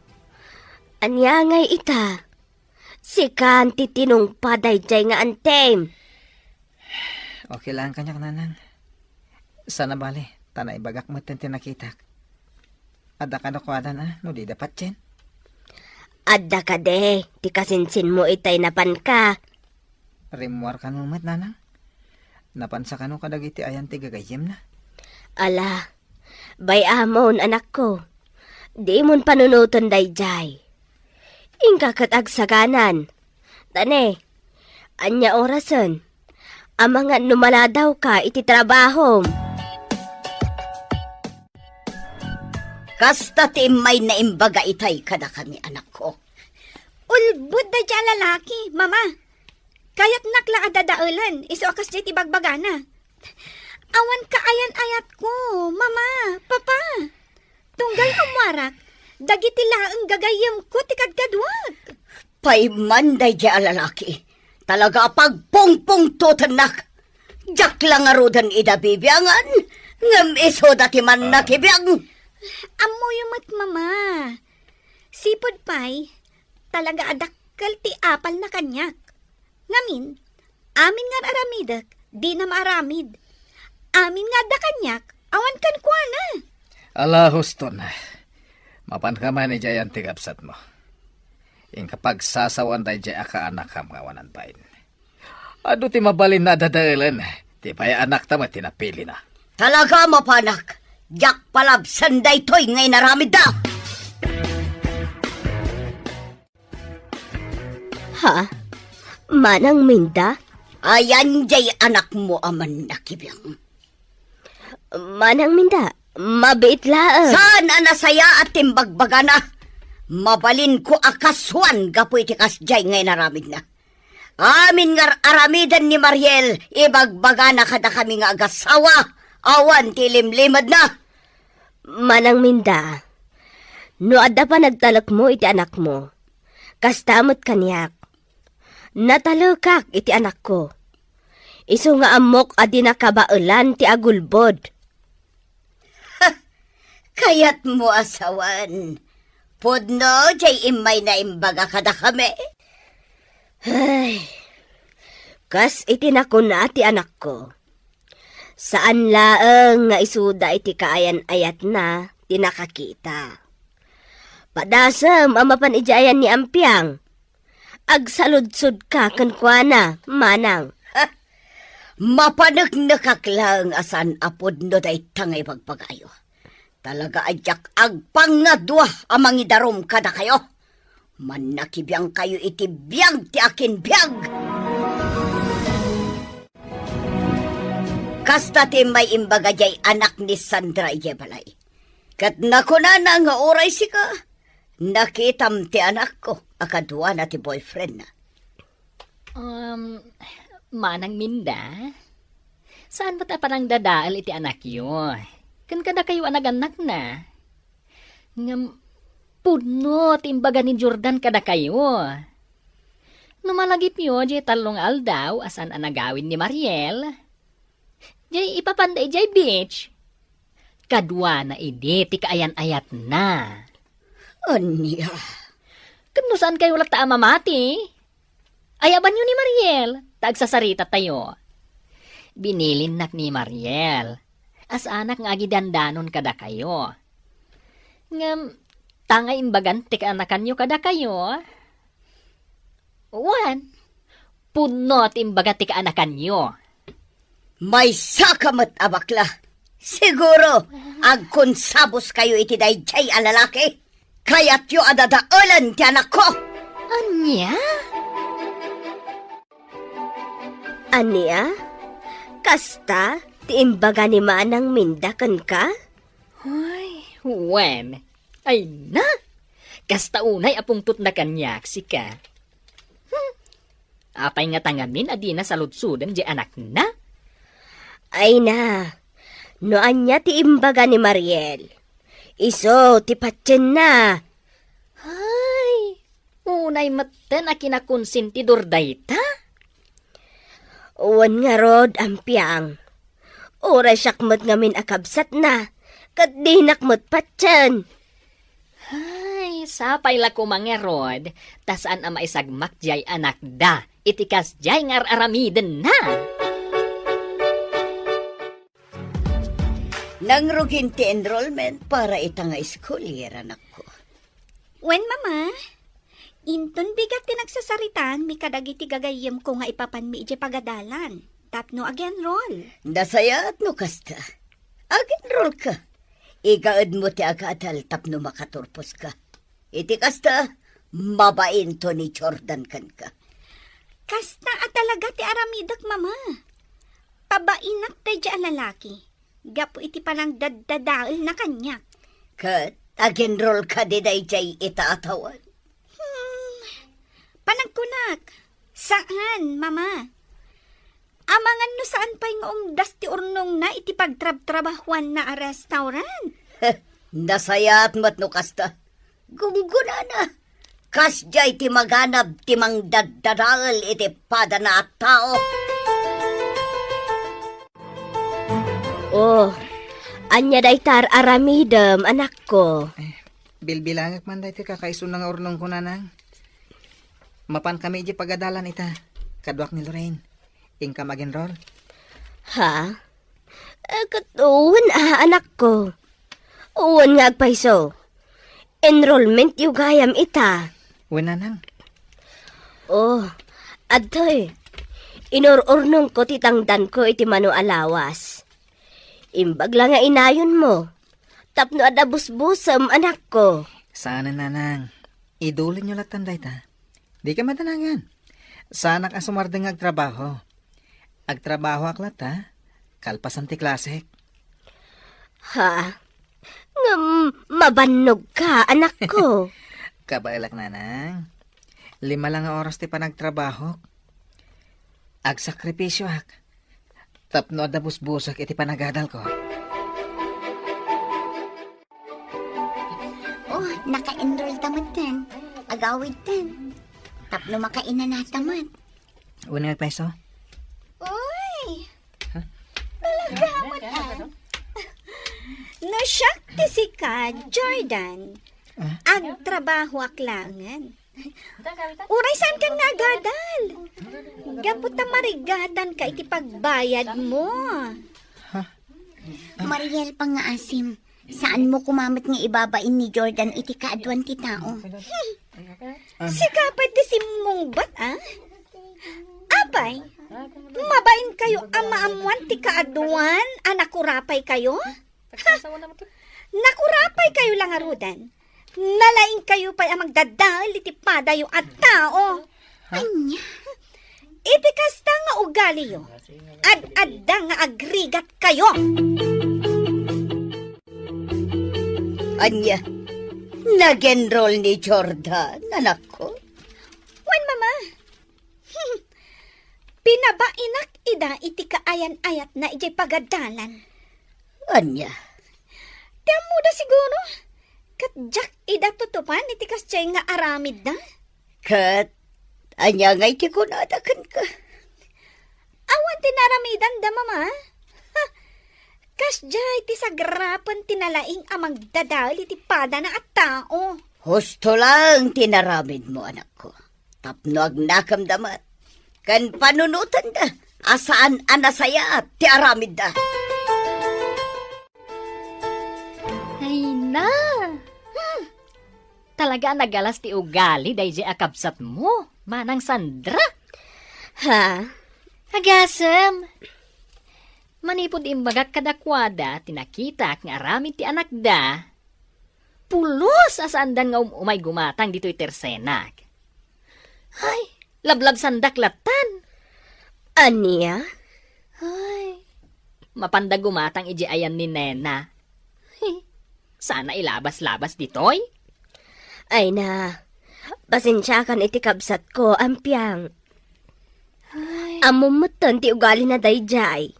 Ania ngay ita? Sikan ti tinungpa daydiay nga antem. Okay lang kaniak, Nanang. Saan a bale, ta naibagak metten ti nakitak. Adda kadakuada no dida patien? Adda kadi ti kasinsinmo itay napanka? Rimmuar kano met, Nanang. Napansa kano kadagiti ayan ti gagayyemna? Ala, bay-amon, anakko. Dimon panunoten daydiay. Inka ket agsaganan. Ta ne, ania orasen? Amangan no maladawka iti trabahom. Kasta ti immayna imbaga itay kadakami, anakko. Ulbod daydiay a lalaki, Mama. Kayatnak la a dadaelen, isu a kasdiay ti bagbagana. Awan kaayan-ayatko, Mama, Papa. Tunggal ammuarak, dagiti laeng gagayyemko ti kadkaduak. Pay man daydiay a lalaki, talaga a pagpungpungtotennak. Diak la ngaruden ida bibiangan, ngem isuda ti mannakibiang. Ammoyo met, Mama. Sipud pay, talaga a dakkel ti apalna kaniak. Ngamin, amin nga ar-aramidek, dina maaramid. Amin nga adda kaniak, awan kenkuana. Ala, huston. Mapanka man idiay ayan ti kabsatmo. Inka pagsasawan daydiay a kaanakam nga awanan bain. Adu ti mabalin a dadaelen, ti pay anakta met ti napilina. Talaga mapanak, diak palabsen daytoy nga inaramidda. Ha? Manang Minda? Ayan diay anakmo a mannakibiang. Manang Minda, mabiit laeng. Saan a nasayaat ti imbagbagana? Mabalinko a kasuan gapu iti kasdiay nga inaramidna. Amin nga ar-aramiden ni Mariel, ibagbagana kadakami nga agasawa, awan ti ilimlimedna. Manang Minda, no adda panagtalekmo iti anakmo, kasta met kaniak. Natalekak iti anakko. Isu nga ammok a dina kabaelan ti agulbod. Kayatmo a sawen, pudno diay immayna imbaga kadakami? Ay, kas iti nakuna ti anakko, saan laeng nga isuda iti kaayan-ayatna ti nakakita. Padasem a mapan idiay ayan ni Ampiang. Agsaludsodka kenkuana, manang. Ha? Mapaneknekak laeng a saan a pudno dayta nga ibagbagayo. Talaga a diak agpangngadua a mangidarum kadakayo. Mannakibiangkayo iti biag ti akin biag. Kasta ti immay imbaga diay anak ni Sandra idiay balay. Ket nakunana nga uray sika, nakitam ti anakko a kaduana ti boyfriendna. Um, Manang Minda, saan met a panangdadael iti anakyo? Ken kadakayo a nagannakna? Ngem pudno ti imbaga ni Jordan kadakayo. No malagipyo diay tallo nga aldaw a saan a nagawid ni Mariel, diay ipapanda idiay beach. Kaduana idi ti kaayan-ayatna. Ania? Tapno saankayo latta a mamati? Ayabanyo ni Mariel, ta agsasaritatayo. Binilinnak ni Mariel a saanak nga agidandanon kadakayo. Ngem, ta nga imbagan ti kaanakanyo kadakayo, wen, pudno ti imbaga ti kaanakanyo. Maysaka met a bakla. Siguro, agkonsaboskayo iti daydiay a lalaki. Kayatyo a dadaelen ti anakko. Ania? Ania? Kasta ti imbaga ni Manang Minda kenka? Ay, wen. Ay na! Kasta unay a pungtotna kaniak, sika. Hmm. Apay ngata ngamin a dina saludsoden diay anakna? Ay na, no ania ti imbaga ni Mariel, isu ti patienna. Ay, unay metten a kinakonsentidor dayta? Wen ngarud, Ampiang. Uray siak met ngamin a kabsatna, ket dinak met patien. Ay, sapay la koma ngarud, ta saan a maisagmak diay anakda iti kasdiay nga ar-aramidenna. Nangrugin ti enrollment para ita nga school year, anakko. Wen, Mama, inton bigat ti nagsasaritaanmi kadagiti gagayyemko nga ipapanmi idiay pagadalan tapno ag-enroll. Nasayaat no kasta. Ag-enrollka. Igaedmo ti agadal tapno makaturposka. Iti kasta, mabainto ni Jordan kenka. Kasta a talaga ti aramidek, Mama. Pabainak daydiay a lalaki gapu iti panangdaddadaelna kaniak. Ket ag-enrollka daydiay ita a tawen? Hmm, panagkunak, saan, Mama. Amangan no saan pay nga umdas ti urnongna iti pagtrabtrabahuanna a restaurant. Nasayaat met no kasta. Gunggonana. Kasdiay ti maganab ti mangdaddadael iti padana a tao. Oh, ania dayta ar-aramidem, anakko? Eh, bilbilangek man daytoy kakaisuna nga urnongko, Nanang. Mapankami idiay pagadalan ita, kaduak ni Lorraine. Inkam ag-enroll? Ha? Eh, ket wen a, anakko. Wen nga agpayso. Enrollmentyo gayam ita. Wen, Nanang. Oh, adtoy. Inur-urnongko ti tangdanko iti mano a lawas. Imbag la nga inayonmo. Tapno adda busbusem, anakko. Saanen, Nanang. Idulinyo lattan dayta. Dika madanagan. Saanak a sumardeng nga agtrabaho. Agtrabahoak latta, kalpasan ti klasek. Ha? Ngem mabannogka, anakko. Kabaelak, Nanang. Lima la nga oras ti panagtrabahok. Agsakripisioak tapno adda busbusek iti panagadalko. Oh, naka-enroll ta metten. Agawidten. Tapno makainanata met. Wen nga agpayso? Uy! Ha? Talaga met, ah. No siak ti sika, Jordan, ah? Agtrabahoak laengen. Uray saankan nga agadal. Gapu ta marigatanka iti pagbayadmo. Ha? Mariel, pangngaasim, saanmo koma met nga ibabain ni Jordan iti kaaduan ti tao. Sika pay ti simmungbat, a? Apay, mabainkayo a maammoan ti kaaduan a nakurapaykayo? Ha? Nakurapaykayo la ngaruden. Nalaingkayo pay a magdadael iti padayo a tao. Ha? Ania? Iti kasta nga ugaliyo, ad-adda nga agrigatkayo. Ania? Nag-enroll ni Jordan, anakko? Wen, Mama. Pinabainak ida iti kaayan-ayatna idiay pagadalan. Ania? Ti ammoda siguro, ket diak ida tutupan iti kasdiay nga aramidda. Ket ania ngay ti kunada kenka? Awan ti naaramidanda, Mama. Ha! Kasdiay ti sagrapen ti nalaing a mangdadael iti padana a tao. Husto laeng ti inaramidmo, anakko. Tapno agnakemda met ken panunotenda a saan a nasayaat ti aramidda. Ay na! Hmm. Talaga a nagalas ti ugali daydiay a kabsatmo, Manang Sandra. Ha? Agasem. Manipud imbagak kadakuada ti nakitak nga aramid ti anakda, pulos a saandan nga um-umay gumatang ditoy tersenak. Ay, lablabsandak lattan. Ania? Ay, mapanda gumatang idiay ayan ni Nena. Sana ilabas-labas ditoy. Ay na, pasensiakan iti kabsatko, Ampiang. Ay. Ammom metten ti ugalina daydiay.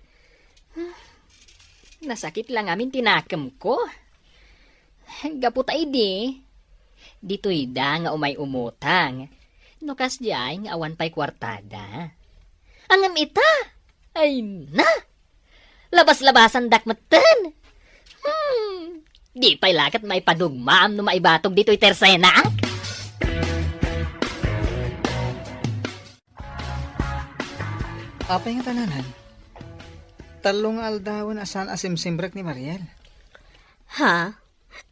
Nasakit la ngamin ti nakemko. Gapu ta idi, ditoyda nga umay umutang. No kasdiay nga awan pay kuartada. Ngem ita, ay na! Labas-labasandak metten. Hmm, di pay la ket maipadugmaam no maibatog ditoy tersenak. Apay nga tananan? Tallo nga aldawen a saan a simsimrek ni Mariel. Ha?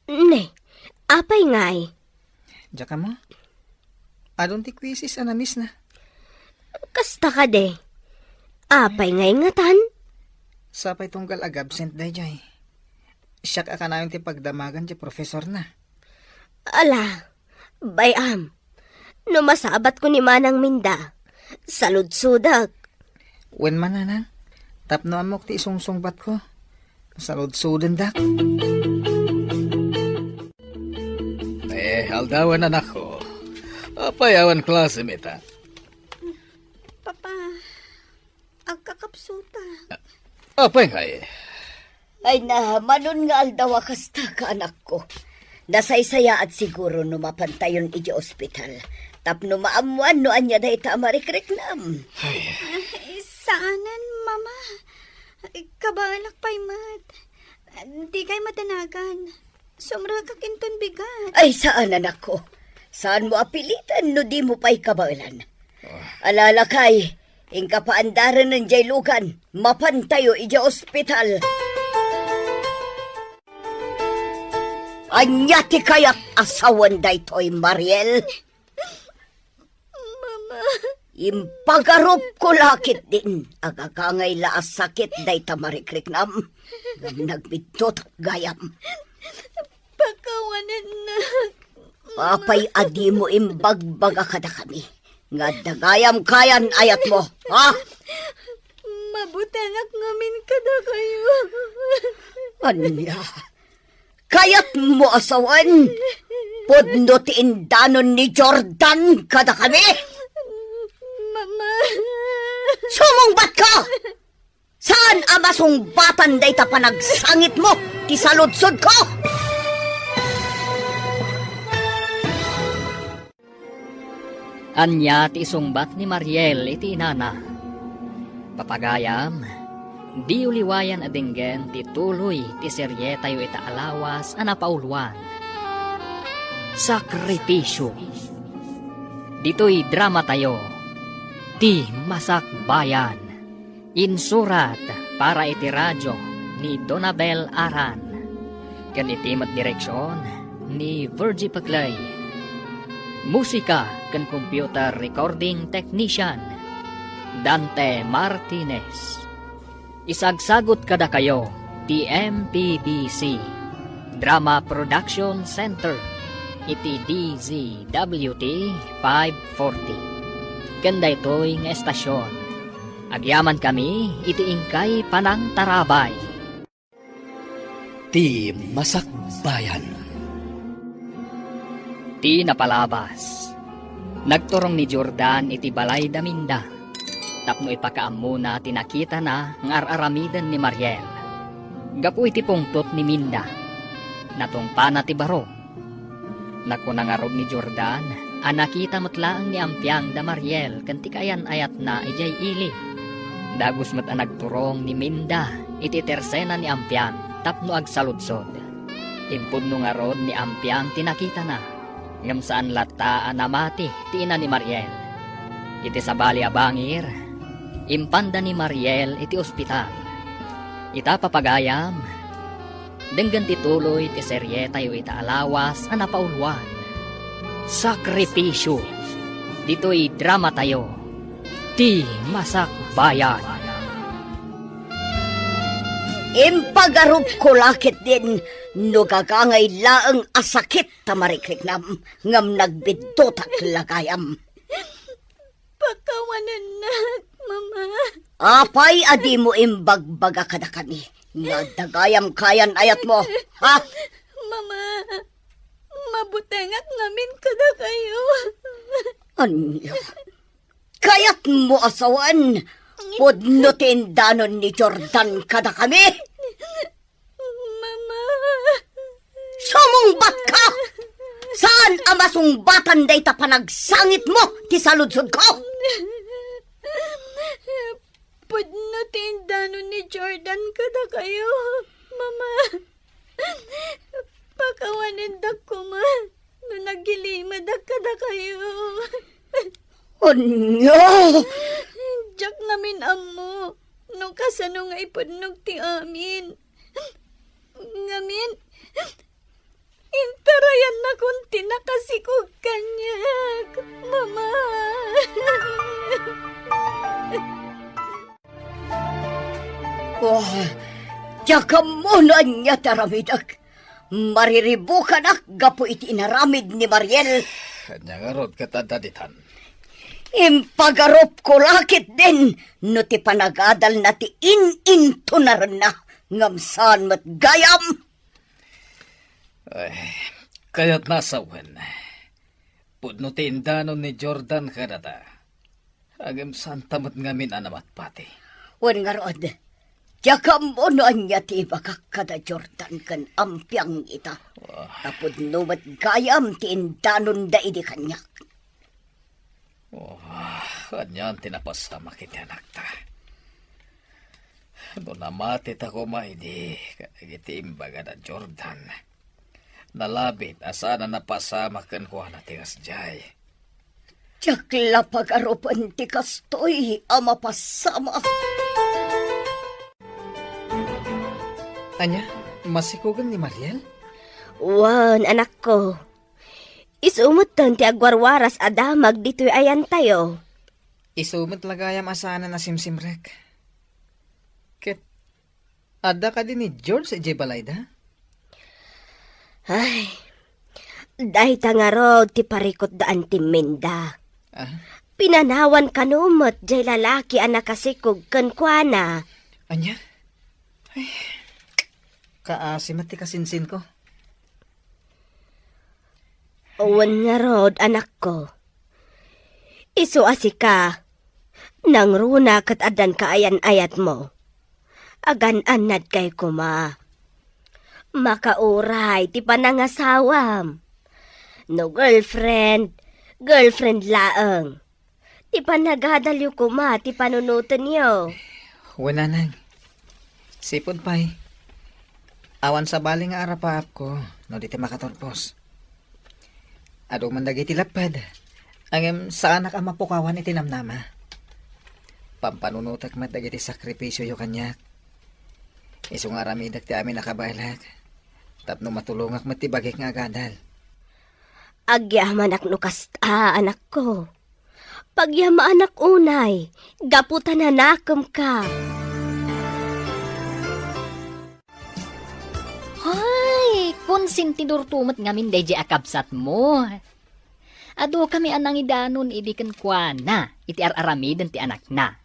Ne, apay ngay? Diak ammo. Adun ti quizzes a na-miss na. Kasta kadi. Apay ngay ngatan? Sapay tunggal ag-absent daydiay. Siak a kanayon ti pagdamagan ti profesorna. Ala, bay-am. No masabatko ni Manang Minda, saludsodek. Wen man, Nanang, tapno ammok ti isungsungbatko, saludsodendek. Eh, aldawen, anakko. Apay awan klasem ita? Papa, agkakapsuta. Apay ngay? Ay na, manon nga aldaw a kasta ka, anakko. Nasaysayaat siguro no mapantayon iti ospital. Tapno maammoan no ania dayta a marikriknam. Ay. Ay, saanen, Mama. Kabaelak pay met. Dikay madanagan. Sumrekak inton bigat. Ay, saan, anakko. Saanmo a piliten no dimo pay kabaelan. Ah. Ala, lakay, inka paandarenen diay lugan, mapantayo idiay ospital. Ania ti kayat a sawen daytoy, Mariel? Mama. Impagarupko la ketdin, agagangay la a sakit dayta marikriknam. Ngem nagbiddut gayam. Pakawanennak. Apay a dimo imbagbaga kadakami nga adda gayam kayan ayatmo, ha? Mabutengak ngamin kadakayo. Ania? Kayatmo a sawen? Pudno ti indanon ni Jordan kadakami? Mama. Sumungbatka! Saan a masungbatan dayta panagsangitmo ti saludsodko? Ania ti isungbat ni Mariel iti inana? Papagayam, diyo liwayan a denggen ti tuloy ti serietayo ita a lawas a napauloan. Sakripisio. Ditoy dramatayo, Ti Masakbayan. Insurat para iti radio ni Donabel Aran, ken iti met direksion ni Virgie Peclay. Musika ken computer recording technician, Dante Martinez. Isagsagut kadakayo ti M P B C Drama Production Center iti D Z W T five forty. Ken daytoy nga estasion, agyamankami iti inkay panangtarabay. Ti Masakbayan. Ti napalabas, nagturong ni Jordan iti balay da Minda tapno ipakaammona ti nakitana nga ar-aramiden ni Mariel. Gapu iti pungtot ni Minda, natungpana ti baro. Nakuna ngarud ni Jordan a nakita met laeng ni Ampiang da Mariel ken ti kaayan-ayatna idiay ili. Dagus met a nagturong ni Minda iti tersena ni Ampiang tapno agsaludsod. Impudno ngarud ni Ampiang ti nakitana. Ngem saan latta a namati ti ina ni Mariel. Iti sabali a bangir, impanda ni Mariel iti ospital. Ita, papagayam, denggen ti tuloy ti serietayo ita a lawas a napauluan. Sakripisyo. Ditoy dramatayo, Ti Masakbayan. Impagarupko la ketdin no gagangay laeng a sakit ta marikriknam, ngem nagbiddutak la gayam. Pakawanennak, Mama. Apay a dimo imbagbaga kadakami nga adda gayam kayan-ayatmo, ha? Mama, mabutengak ngamin kadakayo. Ania? Kayatmo a sawen, pudno ti indanon ni Jordan kadakami? Mama. Sumungbatka! Saan a masungbatan dayta panagsangitmo ti saludsodko? Pudno ti indanon ni Jordan kadakayo, Mama. Pakawanendak koma no nagilimedak kadakayo. Ania? Diak ngamin ammo no kasano nga ipudnog ti amin. Ngamin, intarayannakon ti nakasikog kaniak, Mama. Oh, diak ammo no ania ti aramidek. Mariribukanak gapu iti inaramid ni Mariel. Ania ngarud ket adda ditan? Impagarupko la ketdin no ti panagadalna ti in-intunarenna, ngem saan met gayam. Ay, kayatna a sawen, pudno ti indanon ni Jordan kadata. Ngem saanta met ngamin a namatpati. Wen ngarud, diak ammo no ania ti ibagak kada Jordan ken Ampiang ita. Ah. Ta pudno met gayam ti indanonda idi kaniak. Oh, anian ti napasamak iti anakta? No namatita koma idi kadagiti imbagada Jordan, nalabit a saan a napasamak kenkuana ti kasdiay. Diak la pagarupen ti kastoy a mapasamak. Ania, masikogen ni Mariel? Wen, anakko. Isu metten ti agwarwaras a damag ditoy ayantayo. Isu met la gayam a saanen a simsimrek. Ket adda kadi ni George idiay balayda? Ay, dayta ngarud ti parikutda Anti Minda. Ah? Pinanawan kano met diay lalaki a nakasikog kenkuana. Ania? Ay, kaasi met ti kasinsinko. Wen ngarud, anakko. Isu a sika, nangruna ket addan kaayan-ayatmo. Agan-annadkay koma. Makauray ti panangasawam. No girlfriend, girlfriend laeng. Ti panagadalyo koma ti panunotenyo. Wen, nanang. Sipud pay, awan sabali nga arapaapko no di ti makaturpos. Adu man dagiti lapped, ngem saanak a mapukawan iti namnama. Pampanunotek met dagiti sakripisioyo kaniak. Isu nga aramidek ti amin a kabaelek, tapno matulongak met ti bagik nga agadal. Agyamanak no kasta, anakko. Pagyamanak unay, gapu ta nanakemka. Hay, konsentidorto met ngamin daydiay a kabsatmo. Adukami a nangidanon idi kenkuana iti ar-aramiden ti anakna.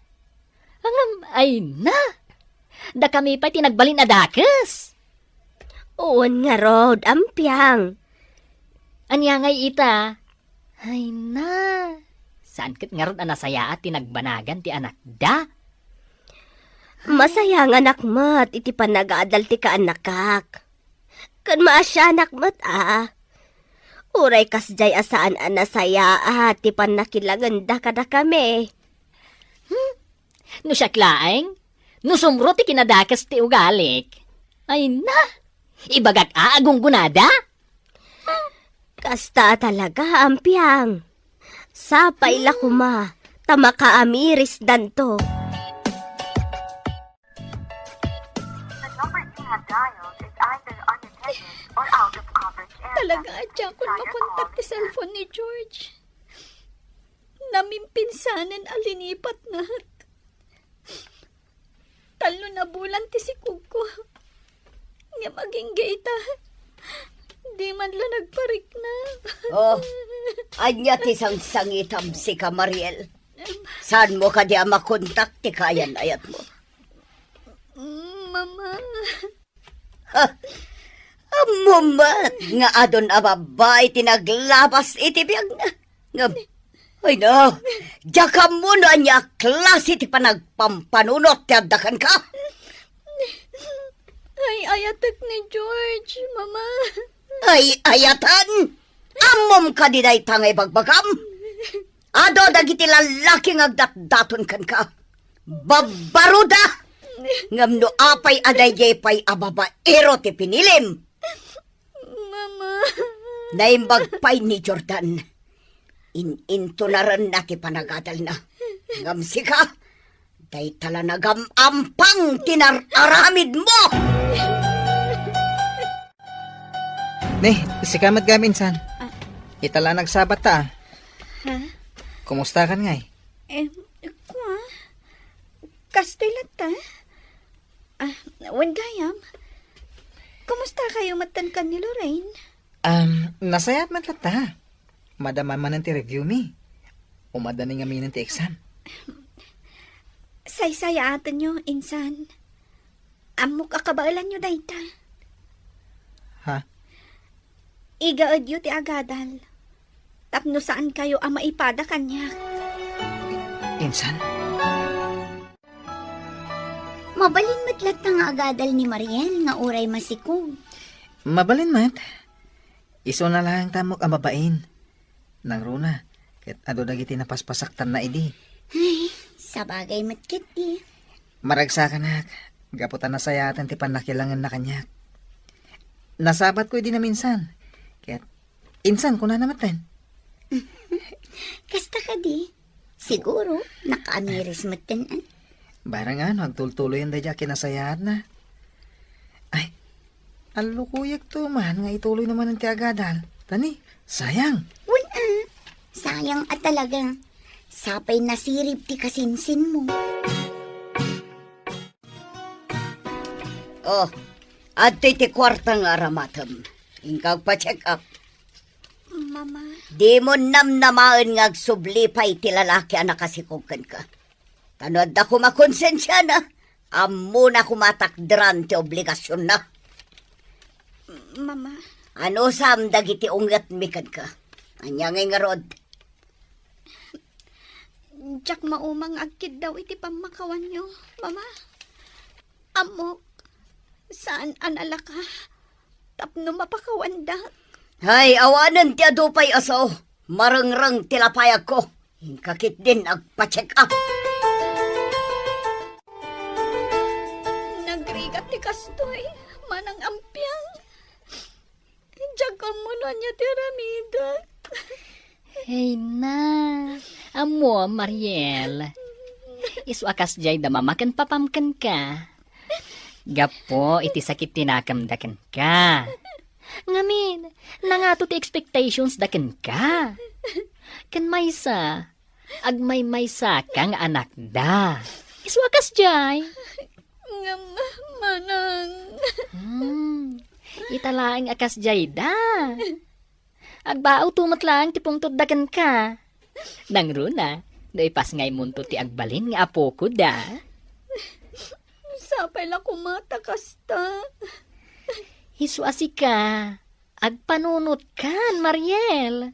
Ngem, ay na! Dakami pay ti nagbalin a dakes. Wen ngarud, Ampiang. Ania ngay ita? Ay na, saan ket ngarud a nasayaat ti nagbanagan ti anakda? Masayanganak met iti panagadal ti kaannakak. Ken maasianak met a. Uray kasdiay a saan a nasayaat ti pannakilangenda kadakami. Hmm? No siak laeng, no sumro ti kinadakes ti ugalik. Ay na, ibagak a agunggonada? Kasta talaga, Ampiang. Sapay la koma, ta makaamirisdanto. The number you have dialed is either unattended or out of coverage area. Talaga, adda akon makontak ti cellphone ni George. Namimpinsanen a linipatnak. Tallo a bulan ti sikogko. Ngem agingga ita, di man la nagparikna. Oh, ania ti sangsangitam, sika, Mariel? Saanmo kadi a makontak ti kaayan-ayatmo? Mama. Ha? Ammom met nga adun a babbai ti naglabas iti biagna. Ngem, ay na, diak ammo no ania a klase ti panagpampanunot ti adda kenka. Ay-ayatek ni George, Mama. Ay-ayatan? Ammom kadi dayta nga ibagbagam? Adu dagiti lallaki nga agdatdaton kenka. Babbaruda! Ngem no apay a daydiay pay a babaero ti pinilim? Mama. Naimbag pay ni Jordan. In-intunarenna ti panagadalna. Ngem sika, dayta la nagam-ampang ti nar-aramidmo! Ni, sika met gayam, insan. Ah. Ita la nagsabat ta, ah. Ha? Kumustakan ngay? Eh, kua? Kastoy latta? Ah, wen gayam. Kumusta kayo met ken ni Lorraine? Um, nasayaat met latta. Madama manen ti review mi. Umadda ni ngaminen ti exam. Saysayaatenyo, insan. Ammok a kabaelanyo dayta. Ha? Igaedyo ti agadal. Tapno saan kayo a maipada kaniak. Insan? Mabalin met latta nga agadal ni Mariel nga uray masikog. Mabalin met. Isuna laeng ta ammok a babain. Nangruna, ket adu dagiti napaspasaktanna idi. Ay, sabagay met ketdi. Maragsakanak, gapu ta nasayaatan ti pannakilangenna kaniak. Nasabatko idi naminsan, ket insan kunana metten. Kasta kadi? Siguro, nakaamiris metten, ay. Barang ano, agtultuloyen daydi a kinasayaatna. Ay, allukuyek to man nga ituloy na manen ti agadal. Tani, sayang. Wen a, sayang a talaga. Sapay nasirib ti kasinsinmo. Oh, adtoy ti kuarta nga aramatem. Inka agpa-check up. Mama. Dimo namnamaen nga agsubli pay ti lalaki a nakasikog kenka. Ta no adda koma konsensiana, ammona koma a takderan ti obligasionna. Mama. Anusam dagiti ungetmi kenka? Ania ngay ngarud? Diak mauma nga agkiddaw iti pammakawanyo, Mama. Ammok, saan a nalaka tapno mapakawandak. Hay, awanen ti adu pay a sao. Marengreng ti lapayagko. Inka ketdin agpa-check up. Nagrigat ti kastoy, Manang Ampiang. Diak ammo no ania ti aramidek. Hey na, ammo, Mariel. Isu a kasdiay da mama ken papam kenka. Gapu iti sakit ti nakemda kenka. Ngamin, nangato ti expectations da kenka. Ken maysa, agmaymaysaka nga anakda. Isu a kasdiay. Ngem, Manang. Hmm. Ita laeng a kasdiay da. Agbaawto met laeng ti pungtotda kenka. Nangruna, no ipasngaymonto ti agbalin nga apoko da. Sapay la koma ta kasta. Isu a sika, agpanunotkan, Mariel.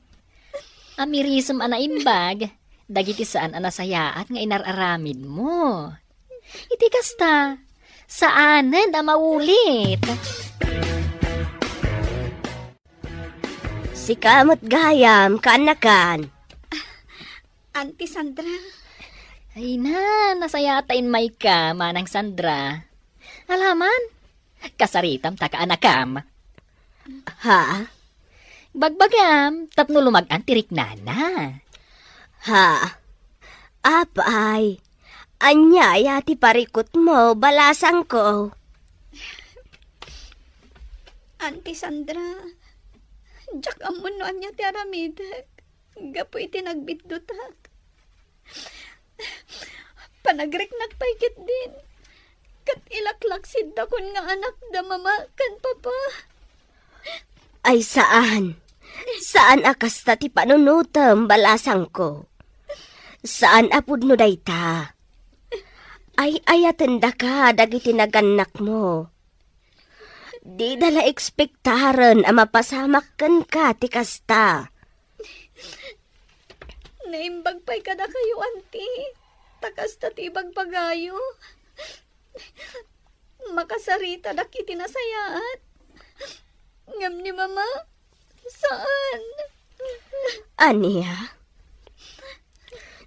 Amirisem a naimbag dagiti saan a nasayaat nga inar-aramidmo. Iti kasta, saanen a maulit. Sika met gayam, kaanakan. Auntie Sandra. Ay na, nasayaat ta immayka, Manang Sandra. Alaman, kasaritam ta kaanakam. Ha? Bagbagam, tapno lumag-an ti riknana. Ha? Apay, ania aya ti parikutmo, balasangko? Auntie Sandra, diak ammon no ania ti aramidek gapu iti nagbiddutak. Panagriknak pay ketdin, ket ilaklaksidakon nga anakda mama ken papa. Ay saan. Saan a kasta ti panunotem, balasangko. Saan a pudno dayta. Ay-ayatendaka dagiti nagannakmo. Dida la ekspektaren a mapasamak kenka ti kasta. Naimbag pay kadakayo, anti. Ta kasta ti ibagbagayo. Makasaritadak iti nasayaat. Ngem ni mama, saan. Ania?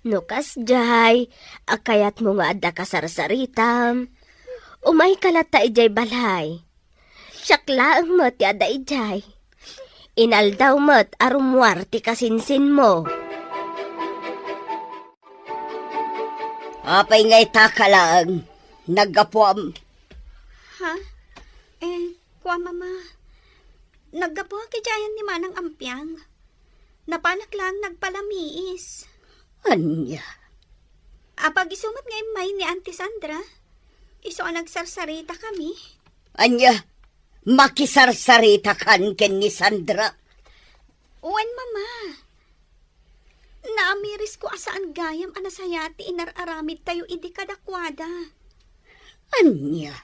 No kasdiay a kayatmo nga adda kasarsaritam, umayka latta idiay balay. Siak laeng met ti adda idiay. Inaldaw met a rummuar ti kasinsinmo. Apay nga itaka laeng, naggapuam? Ha? Eh, kua, mama. Naggapuak idiay ni Manang Ampiang. Napanak lang nagpalamiis. Ania? Apag isu met nga immay ni Auntie Sandra. Isu a nagsarsarita kami. Ania? Makisarsaritakan ken ni Sandra? Wen, mama. Naamirisko a saan gayam a nasayaat ti inar-aramidtayo idi kadakuada. Ania?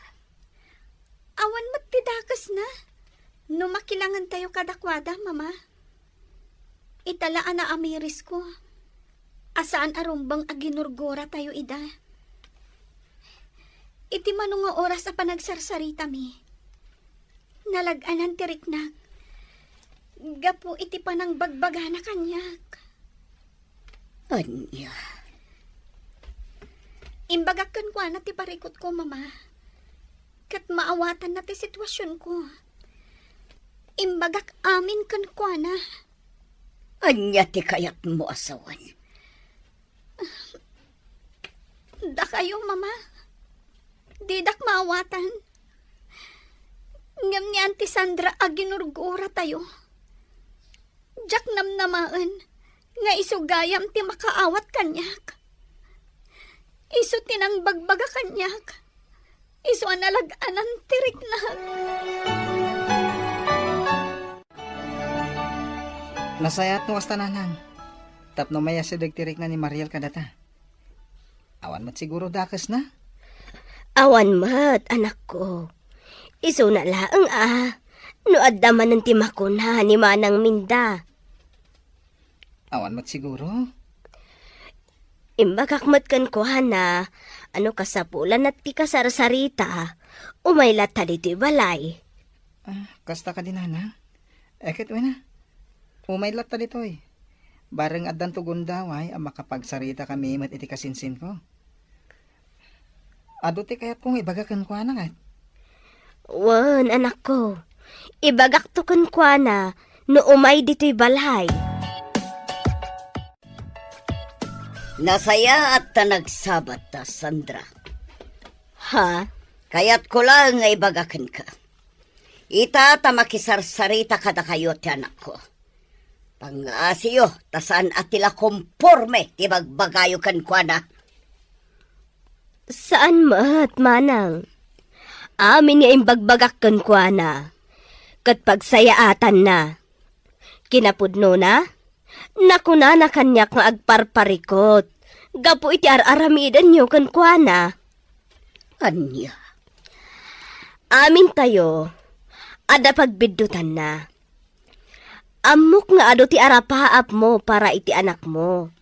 Awan met ti dakesna no makilangentayo kadakuada, mama. Ita la a naamirisko a saan a rumbeng a ginurguratayo ida. Iti mano nga oras a panagsarsaritami, nalag-anan ti riknak gapu iti panangbagbagana kaniak. Ania? Imbagak kenkuana ti parikutko, mama. Ket maawatanna ti situasionko. Imbagak amin kenkuana. Ania ti kayatmo a sawen? Dakayo, mama. Didak maawatan. Ngem ni Auntie Sandra a ginurguratayo. Diak namnamaen nga isu gayam ti makaawat kaniak. Isu ti nangbagbaga kaniak. Isu a nalag-anan ti riknak. Nasayaat no kasta, nanang, tapno mayasideg ti rikna ni Mariel kadata. Awan met siguro dakesna? Awan met, anakko. Isuna laeng a, no adda manen ti makuna ni Manang Minda. Awan met siguro? Imbagak met kenkuana, a no kasapulanna ti kasarsarita, umay latta ditoy balay. Ah, kasta kadi, nana? Eh, ket wen a, umay latta ditoy. Bareng addanto gundaway a makapagsarita kami met iti kasinsinko. Adu ti kayatko nga ibaga kenkuana ket. Wen, anakko. Ibagakto kenkuana no umay ditoy balay. Nasayaat ta nagsabat ta, Sandra. Ha? Kayatko laeng nga ibaga kenka. Ita ta makisarsarita kadakayo ti anakko. Pangngasiyo, ta saan a ti la komporme ti bagbagayo kenkuana. Saan met, manang. Amin nga imbagbagak kenkuana, ket pagsayaatanna. Kinapudnona, nakunana kaniak nga agparparikot gapu iti ar-aramidenyo kenkuana. Ania? Amintayo, adda pagbiddutanna. Ammok nga adu ti arapaapmo para iti anakmo.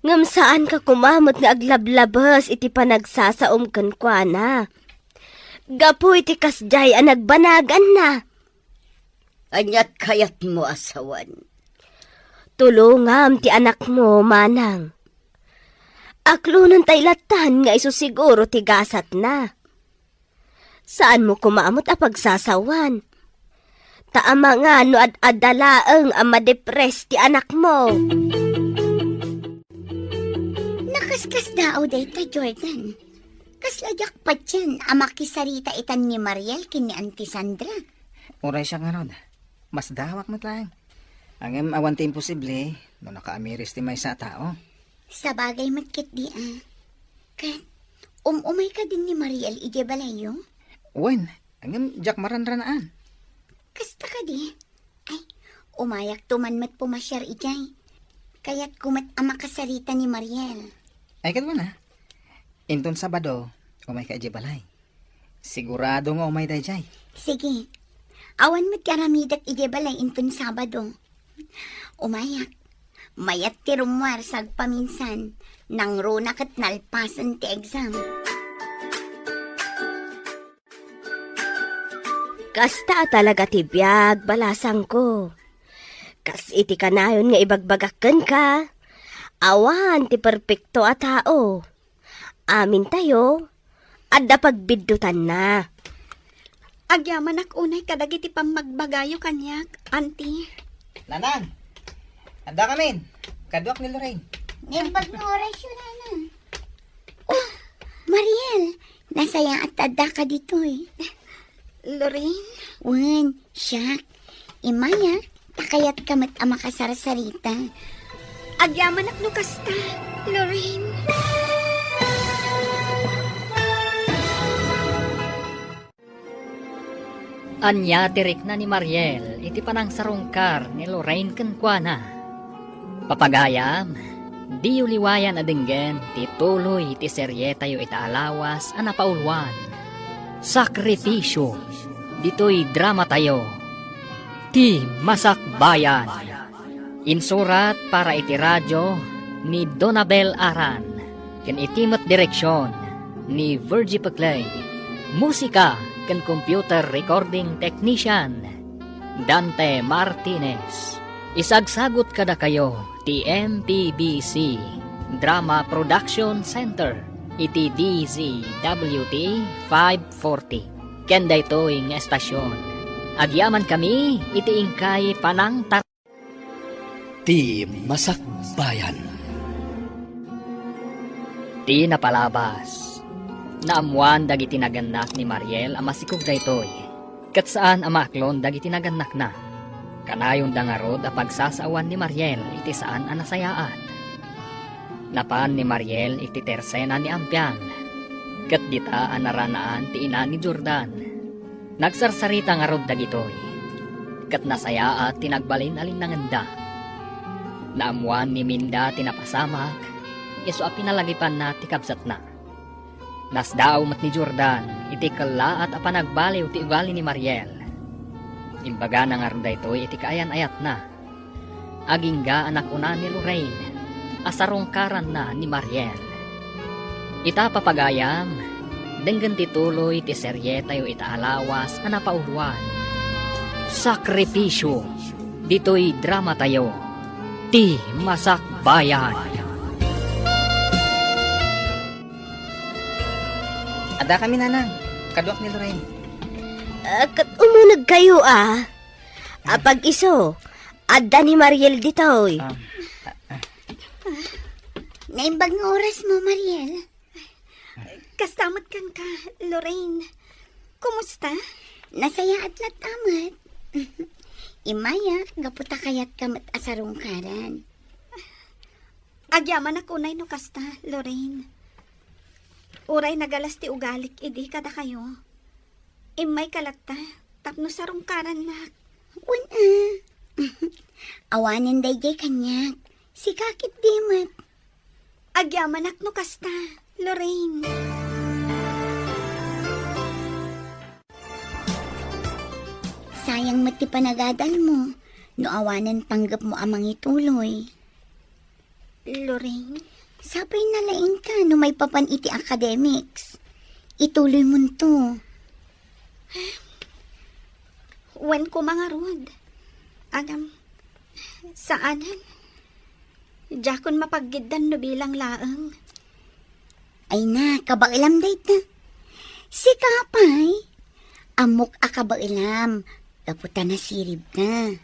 Ngem saanka koma met nga aglablabes iti panagsasaom kenkuana. Gapu iti kasdiay a nagbanaganna. Aniat kayatmo a sawen? Tulongam ti anakmo, manang. Aklonentay lattan nga isu siguro ti gasatna. Saanmo koma met a pagsasawan. Ta amangan no ad-adda laeng a madepres ti anakmo. Nakaskasdaaw dayta, Jordan. Kasla diak patien a makisarita itan ni Mariel ken ni Auntie Sandra. Uray siak ngarud, masdaawak met laeng. Ngem awan ti imposible no nakaamiris ti maysa a tao. Sabagay met ketdi a. Ket, um-umay kadin ni Mariel idiay balayyo? Wen, ngem diak maranranaan. Kasta kadi? Ay, umayakto man met pumasiar idiay. Kayatko met a makasarita ni Mariel. Ay, ket wen a. Inton Sabado, umayka idiay balay. Sigurado nga umay daydiay. Sige. Awan met ti aramidek idiay balay inton Sabado. Umayak. Mayat ti rummuar sagpaminsan. Nangruna ket nalpasen ti exam. Kasta a talaga ti biag, balasangko. Kas iti kanayon nga ibagbagak kenka, awan ti perpekto a tao. Amintayo, adda pagbiddutanna. Agyamanak unay kadagiti pammagbagayo kaniak, Auntie. Nanang, adda kamin. Kaduak ni Lorraine. Naimbag nga oras yun, Nanang. Oh, Mariel, nasayaat ta addaka ditoy. Lorraine? Wen, siak. Immay a, ta kayatka met a makasarsarita. Agyamanak no kasta, Lorraine. Ania ti rikna ni Mariel iti panangsarungkar ni Lorraine kenkuana? Papagayam, diyo liwayan a denggen ti tuloy ti serietayo ita a lawas a napauluan, Sakripisyo, ditoy dramatayo, Ti Masakbayan. Insurat para iti radio ni Donabel Aran, ken iti met direksion ni Virgie Peclay. Musika ken computer recording technician, Dante Martinez. Isagsagut kadakayo ti M P B C Drama Production Center iti D Z W T five forty. Ken daytoy nga estasion, agyamankami iti inkay panangtar- Ti Masakbayan. Ti napalabas, naammuan dagiti nagannak ni Mariel a masikog daytoy, ket saan a maaklon dagiti nagannakna. Kanayonda ngarud a pagsasaoan ni Mariel iti saan a nasayaat. Napan ni Mariel iti tersena ni Ampiang, ket dita a naranaan ti ina ni Jordan. Nagsarsarita ngarud dagitoy, ket nasayaat ti nagbalin a linnangenda. Naammuan ni Minda ti napasamak, isu a pinalagipanna ti kabsatna. Nasdaaw met ni Jordan iti kellaat a panagbaliw ti ugali ni Mariel. Imbagana ngarud daytoy iti kaayan-ayatna. Agingga a nakuna ni Lorraine a sarungkaranna ni Mariel. Ita, papagayam, denggen ti tuloy ti serietayo ita a lawas a napauluan, Sakripisyo, ditoy dramatayo, Ti Masakbayan. Adda kami, Nanang. Kaduak ni Lorraine. Ah, ket umunegkayo, a. Apag-isu, adda ni Mariel ditoy. Ah, ah, ah. Naimbag nga oras mo, Mariel. Kasta met kenka, Lorraine. Kumusta? Nasayaat latta met. Immay a, gapu ta kayatka met a sarungkaran. Agyamanak unay no kasta, Lorraine. Uray nagalas ti ugalik idi kadakayo. Immayka latta tapno sarungkarannak. Wen a. Awanen daydiay kaniak. Sika ketdi met. Agyamanak no kasta, Lorraine. Sayang met ti panagadalmo no awanen panggepmo a mangituloy. Lorraine? Sapay nalaingka no maipapan iti academics. Ituloymonto. Wen koma ngarud. Agam, saanen. Diakon mapaggiddan no bilang laeng. Ay na, kabaelam dayta. Sika pay, ammok a kabaelam. Gapu ta nasiribna.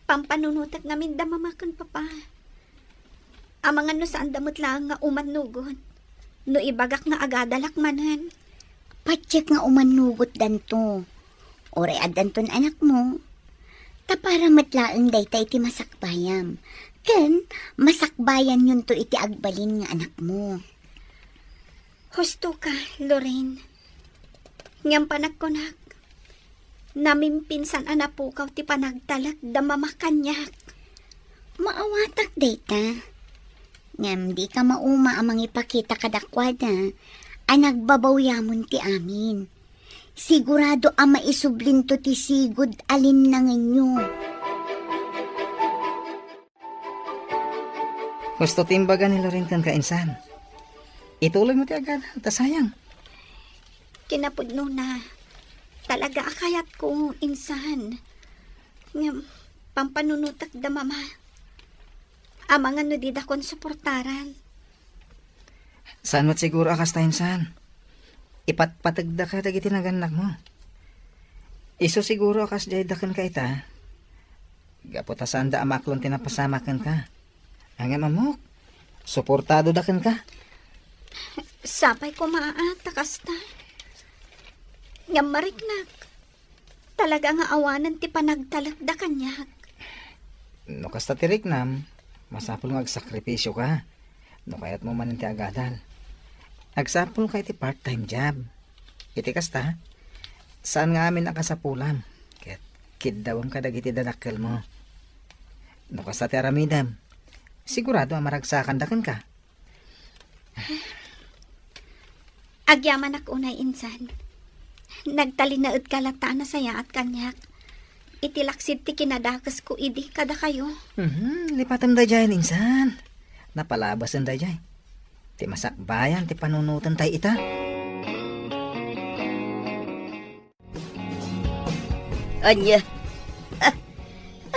Pampanunotek ngamin da mama ken papa. Amangan no saanda met laeng nga umannugot. No ibagak nga agadalak manen. Patiek nga umannugotdanto. Uray addanton anakmo. Ta para met laeng dayta iti masakbayam. Ken masakbayanyonto iti agbalin nga anakmo. Husto ka, Lorraine. Ngem panagkunak, namimpinsan a napukaw ti panagtalek da mama kaniak. Maawatak dayta. Ngem di ka mauma a mangipakita kadakuada a nagbabawyamon ti amin. Sigurado a maisublinto ti sigud a linnangenyo. Husto ti imbaga ni Loren kenka, insan. Ituloymo ti agadal, ta sayang. Kinapudnona, talaga a kayatko, insan. Ngem, pampanunotek da mama. Amangan no didakon suportaran. Saan met siguro a kasta, insan. Ipatpategdaka dagiti nagannakmo. Isu siguro a kasdiay da kenka ita. Gapu ta saanda a maklon ti napasamak kenka. Ngem ammok, suportado da kenka. Sapay koma a ta kasta. Ngem mariknak. Talaga nga awanen ti panagtalek da kaniak. No kasta ti riknam, masapul nga agsakripisio ka. No kayatmo manen ti agadal, agsapul ka iti part-time job. Iti kasta, saan nga amin a kasapulam. Ket kiddawem kadagiti dadakkelmo. No kasta ti aramidem, sigurado a maragsakan da kenka. Agyamanak unay, insan. Nagtalinaedka latta a nasayaat kaniak. Iti laksid ti kinadakesko idi kadakayo. Mhm, lipatem daydiay, insan. Napalabasen daydiay. Ti masakbayan ti panunoten tay ita. Ania? Ah,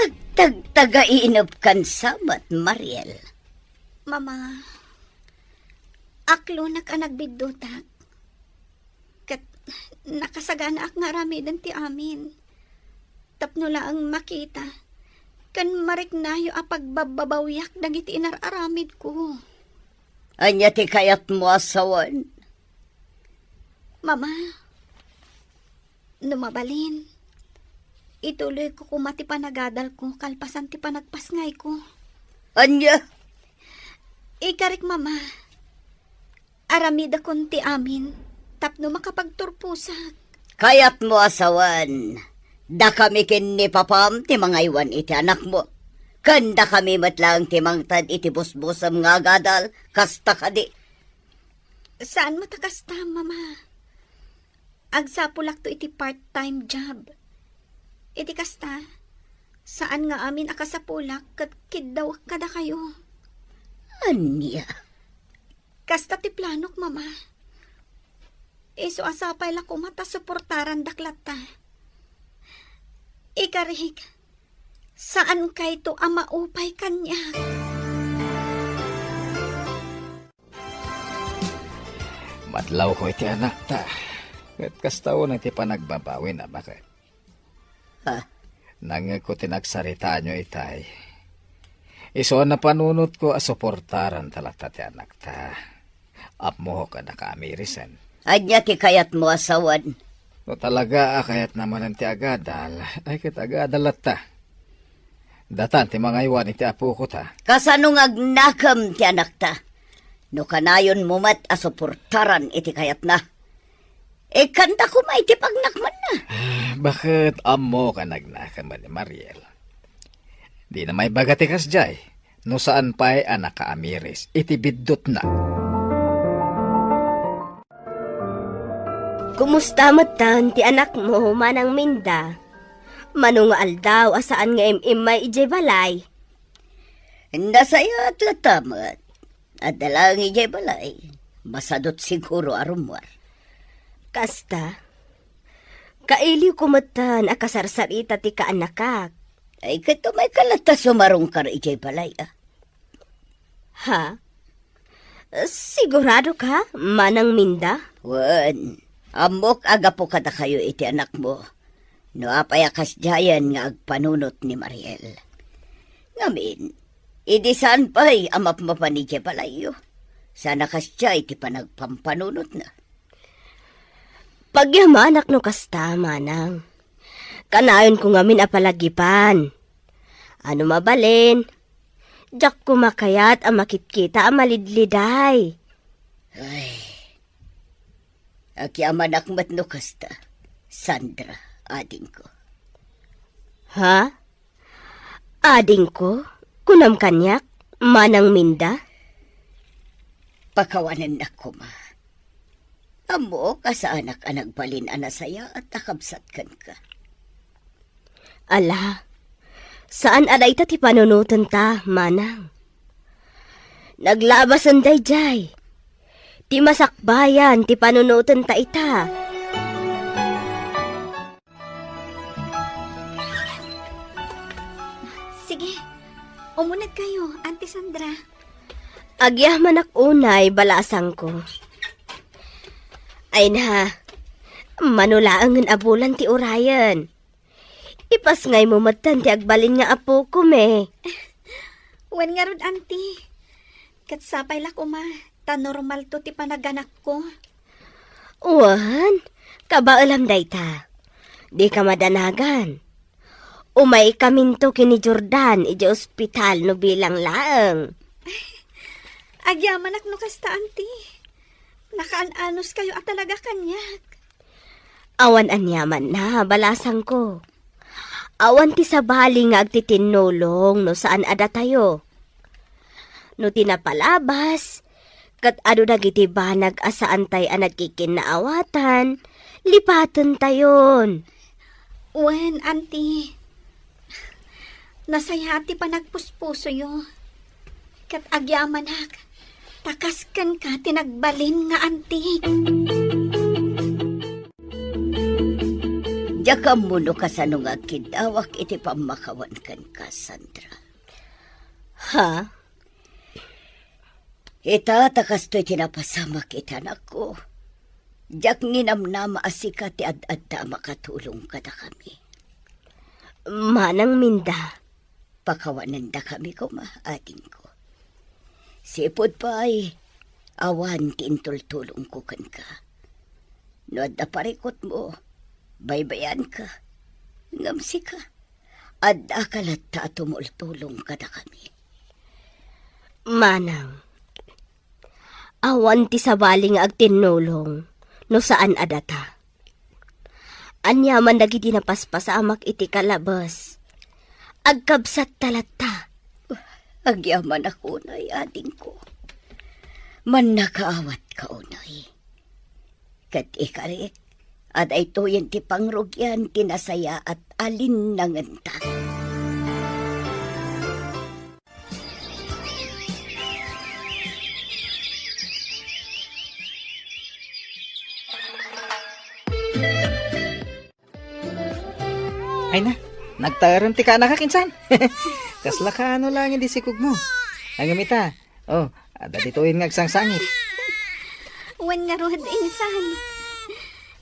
agtagtagaiinep kan samat, Mariel. Mama, aklonak a nagbiddutak. Ket nakasaganaak nga aramiden ti amin. Tapno laeng makita ken mariknayo a pagbabbabawiak dagiti inar-aramidko. Ania ti kayatmo a sawen? Mama, no mabalin, ituloyko koma ti panagadalko kalpasan ti panagpasngayko. Ania? Ikarik, Mama. Aramidakon ti amin tapno makapagturposak. Kayatmo a sawen, dakami ken ni Papam ti mangaywan iti anakmo. Ken dakami met laeng ti mangted iti busbusem nga agadal, kasta kadi? Saan met a kasta, Mama. Agsapulakto iti part-time job. Iti kasta, saan nga amin a kasapulak ket kiddawek kadakayo. Ania? Kasta ti planok, Mama. Isu a sapay la koma ta suportarandak latta. Ikarik, saankayto a maupay kaniak. Madlawko iti anakta, ket kasta unay ti panagbabawina, baket. Ha? Nangngegko ti nagsaritaanyo itay. Isu a napanunotko a suportaranta latta ti anakta. Ammok a nakaamirisan. Ania ti kayatmo a sawen? No talaga a kayatna manen ti agadal, ay ket agadal latta. Datan ti mangaywan iti apoko ta. Kasano nga agnakem ti anakta? No kanayonmo met a suportaran iti kayatna, ikkanta koma iti pagnakmanna. Ah, baket ammok a nagnakem ni Mariel. Dina maibaga ti kasdiay, no saan pay a nakaamiris iti biddutna. Kumusta metten ti anakmo, Manang Minda? Mano nga aldaw a saan nga im-immay idiay balay? Nasayaat latta met. Adda laeng idiay balay. Masadut siguro a rummuar. Kasta, kailiwko metten a kasarsarita ti kaannakak. Ay, ket umayka latta sumarungkar idiay balay, a. Ha? Sigurado ka, Manang Minda? Wen, Ammok a gapu kadakayo iti anakmo no apay a kasdiayen nga agpanunot ni Mariel. Ngamin, idi saan pay a mapmapan idiay balayyo, saan a kasdiay ti panagpampanunotna. Pagyamanak no kasta, manang. Kanayonko ngamin a palagipan. Ano mabalin, diak koma kayat a makitkita a malidliday. Ay, agyamanak met no kasta, Sandra, adingko. Ha? Adingko? Kunam kaniak, Manang Minda? Pakawanennak koma. Ammok a saanak a nagbalin a nasayaat a kabsat kenka. Ala, saan a dayta ti panunotenta, manang. Naglabasen daydiay. Ti masakbayan ti panunotenta ita. Sige, umuneg kayo, Auntie Sandra. Agyamanak unay, balasangko. Ay na, mano laengen a bulan ti urayen. Ipasngaymo metten ti agbalin nga apoko, me. Wen ngarud, Auntie. Ket sapay la koma, ta normalto ti panaganakko. Wen, kabaelam dayta. Dika madanagan. Umaykaminto ken ni Jordan idiay ospital no bilang laeng. Agyamanak no kasta, Auntie. Nakaan-anos kayo a talaga kaniak. Awan aniamanna, balasangko. Awan ti sabali nga agtitinnulong no saan a datayo. No ti napalabas, ket adu dagiti banag a saantay a nagkikinnaawatan, lipatentayon. Wen, Auntie. Nasayaat ti panagpuspusoyo. Ket agyamanak, ta kas kenka ti nagbalin nga Auntie. Diak ammo no kasano nga agkiddawak iti pammakawan kenka, Sandra. Ha? Ita, ta kastoy ti napasamak iti anakko, diak nginamnama a sika ti ad-adda a makatulong kadakami. Manang Minda, pakawanendakami koma, adingko. Sipud pay, awan ti intultulongko kenka. No adda parikutmo, baybayanka. Ngem sika, addaka latta a tumultulong kadakami. Manang, awan ti sabali nga agtinnulong no saan a data. Aniaman dagiti napaspasamak iti kalabas, agkabsatta latta. Agyamanak unay, adingko. Mannakaawat ka unay. Ket ikarik, a daytoyen ti pangrugian ti nasayaat a linnangenta. Ay na, nagtaerem ti kaanakak insan. Kasla kaano laeng di sikogmo. Ngem ita, oh, adda ditoyen nga agsangsangit. Wen ngarud, insan.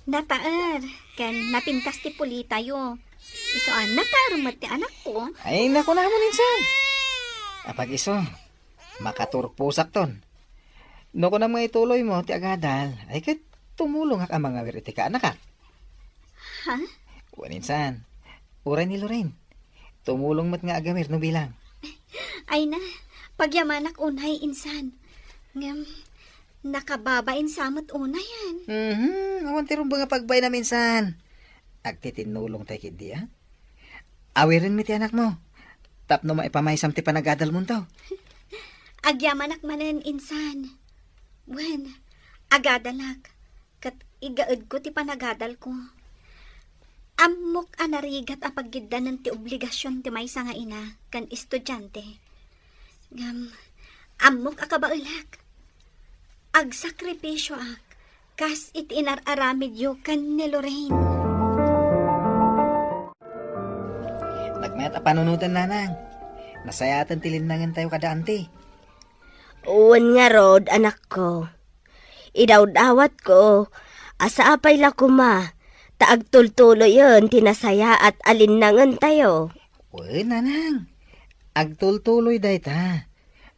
Nataer, ken napintas ti pulitayo. Isu a, nataer met ti anakko. Ay, nakunamon insan. Apag-isu, makaturposakton. No kunam nga ituloymo ti agadal, ay ket tumulongak a mangawir iti kaanakak. Ha? Wen insan, uray ni Lorraine. Tumulong met nga agamir no bilang. Ay na, pagyamanak unay insan. Ngem, nakababain sa met unayen. Mhm, awan ti rumbeng a pagbainam insan. Agtitinnulong tay ketdi, a? Awirenmi ti anakmo tapno maipamaysam ti panagadalmonto. Agyamanak manen insan. Wen, agadalak, ket igaedko ti panagadalko. Ammok a narigat a pagiddanen ti obligasion ti maysa nga ina ken estudiante. Ngem, ammok a kabaelak. Agsakripisioak kas iti inar-aramidyo ken ni Lorraine. Nagmayat a panunoten, nanang. Nasayaaten ti linnangentayo kada anti. Wen ngarud, anakko. Idawdawatko Asa apay la koma, ta agtultuloyen ti nasayaat a linnangentayo. Wen, nanang. Agtultuloy dayta.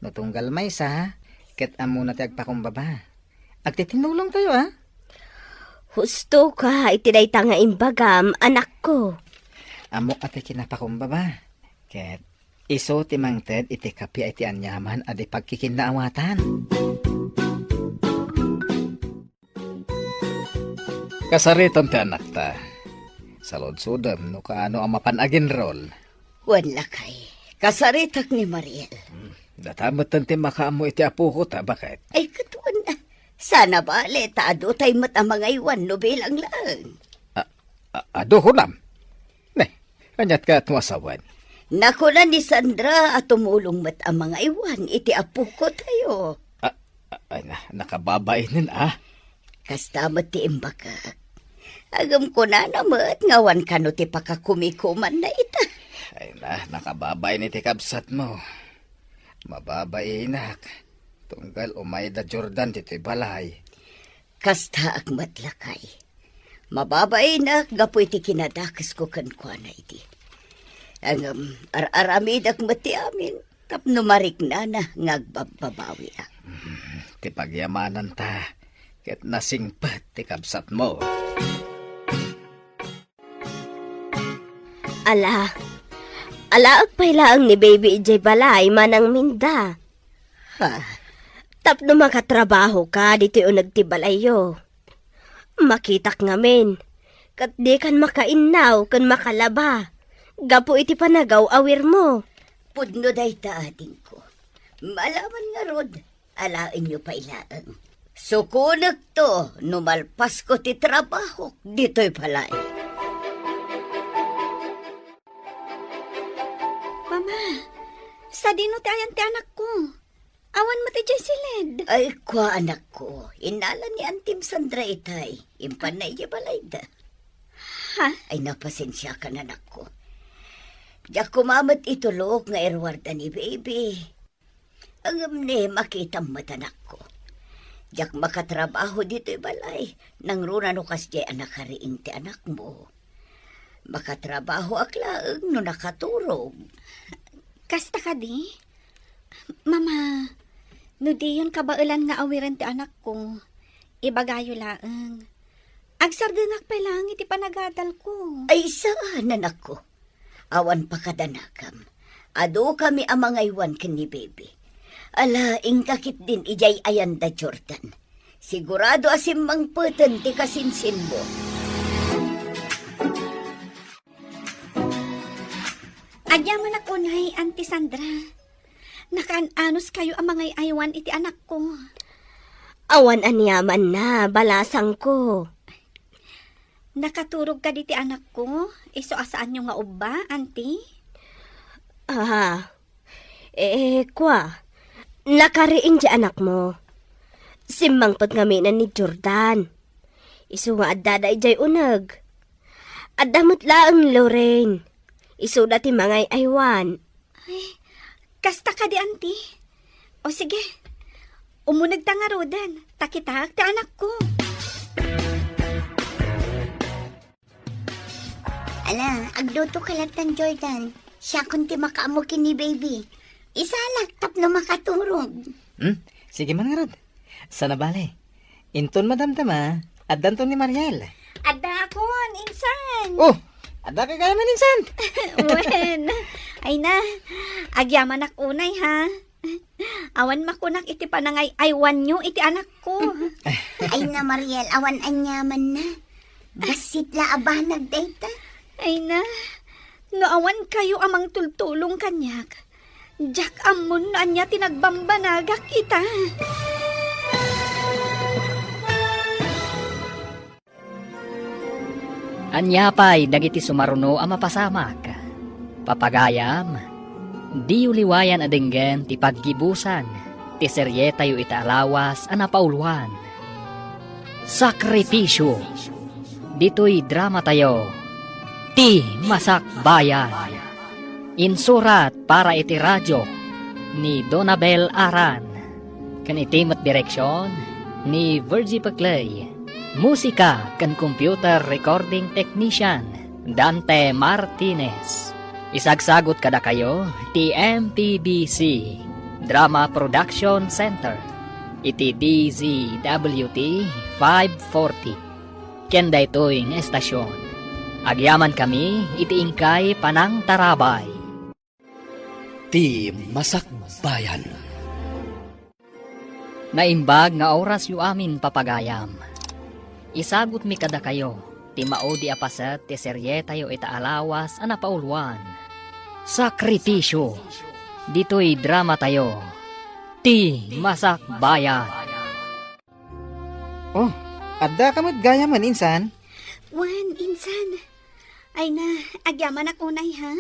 No tunggal maysa, ket ammona ti agpakumbaba. Agtitinnulongtayo, a? Husto ka iti dayta nga imbagam, anakko. Ammok a ti kinapakumbaba. Ket isu ti mangted iti kappia iti aniaman a di pagkikinnaawatan. Kasaritam ti anakta. Saludsodem no kaano a mapan aginrol. Wen, lakay, kasaritak ni Mariel. Hmm, data metten ti makaammo iti apoko ta, baket? Ay, ket wen, sana bale, ta adu tay met a mangaywan no bilang laeng. A, a, adu, kunam? Ne, aniat kayat no a sawen? Nakuna ni Sandra a tumulong met a mangaywan iti apoko tayo. A, a, ay na, nakababainen, a? Kasta met ti imbagak. Ngem kunana met nga awan kano ti pakakumikumanna ita. Ay na, nakababain iti kabsatmo. Mababainak. Tunggal umayda Jordan ditoy balay. Kastaak met, lakay. Mababainak gapu iti kinadakesko kenkuana idi. Ngem ar-aramidek met ti amin tapno mariknana nga agbabbabawiak. Mm, ti pagyamananta ket nasingpet ti kabsatmo. Ala, alaek pay laeng ni baby idiay balay manang minda. Ha? Tapno makatrabaho ka ditoy uneg ti balayyo. Makitak ngamin, ket dikan makainnaw ken makalaba gapu iti panagaw-awirmo. Pudno dayta, adingko. Malaman ngarud, alaenyo pay laeng. Sukonekto no malpasko ti trabahok ditoy balay. Mama, sadino ti ayan ti anakko? Awan met idiay siled. Ay, kua, anakko. Innala ni Antim Sandra itay. Impanna idiay balayda. Ha? Ay, napasensiakan, anakko. Diak koma met itulok nga iruarda ni baby. Ngem ne, makitam met, anakko. Diak makatrabaho ditoy balay. Nangruna no kasdiay a nakariing ti anakmo. Makatrabahoak laeng no nakaturog. Kasta kadi? Mama, no diyon kabaelan nga awiren ti anakko, ibagayo laeng. Agsardengak pay laeng iti panagadalko. Ay, saan, anakko. Awan pakadanakam. Adukami a mangaywan ken ni baby. Ala, inka ketdin idiay ayanda Jordan. Sigurado a simmangpeten ti kasinsinmo. Agyamanak unay, Auntie Sandra. Nakaan-anuskayo a mangay-aywan iti anakko. Awan aniamanna, balasangko. Nakaturog kadi ti anakko? Isu a saanyo nga ubba, Auntie? Ah, eh, kua, nakariing ti anakmo. Simmangpet ngamin ni Jordan. Isu nga addada idiay uneg. Adda met laeng Lorraine. Isuda ti mangay-aywan. Ay, kasta kadi, Auntie? O sige, umunegta ngaruden, ta kitaek ti anakko. Ala, agluto ka latta, Jordan. Siakon ti makaammo ken ni baby. Isalak tapno makaturog. Hmm? Sige man ngarud. Sana bale. Inton madamdama, addanton ni Mariel. Addakon, insan. Oh, adda kay kaya man, insan. Wen. Ay na, agyamanak unay, ha? Awan makunak iti panangay-aywanyo iti anakko. Ay na, Mariel, awan aniamanna. Bassit la a banag dayta. Ay na, no awan kayo a mangtultulong kaniak, diak ammon no ania ti nagbambanagak ita. Ania pay dagiti sumaruno a mapasamak? Papagayam, diyo liwayan a denggen ti paggibusan ti serietayo ita a lawas a napauluan, Sakripisio. Ditoy dramatayo, Ti Masakbayan. Insurat para iti radio ni Donabel Aran, ken iti met direksion ni Virgie Peclay. Musika ken computer recording technician, Dante Martinez. Isagsagut kadakayo ti M T B C Drama Production Center iti D Z W T five forty. Ken daytoy nga estasion, agyamankami iti inkay panangtarabay. Ti Masakbayan. Naimbag nga orasyo amin, papagayam. Isagutmi kadakayo ti maudi a paset ti serietayo ita a lawas a napauluan, Sakripisyo. Ditoy dramatayo, Ti Masakbayan. Oh, adda ka met gayamen, insan? Wen, insan. Ay na, agyamanak unay, ha?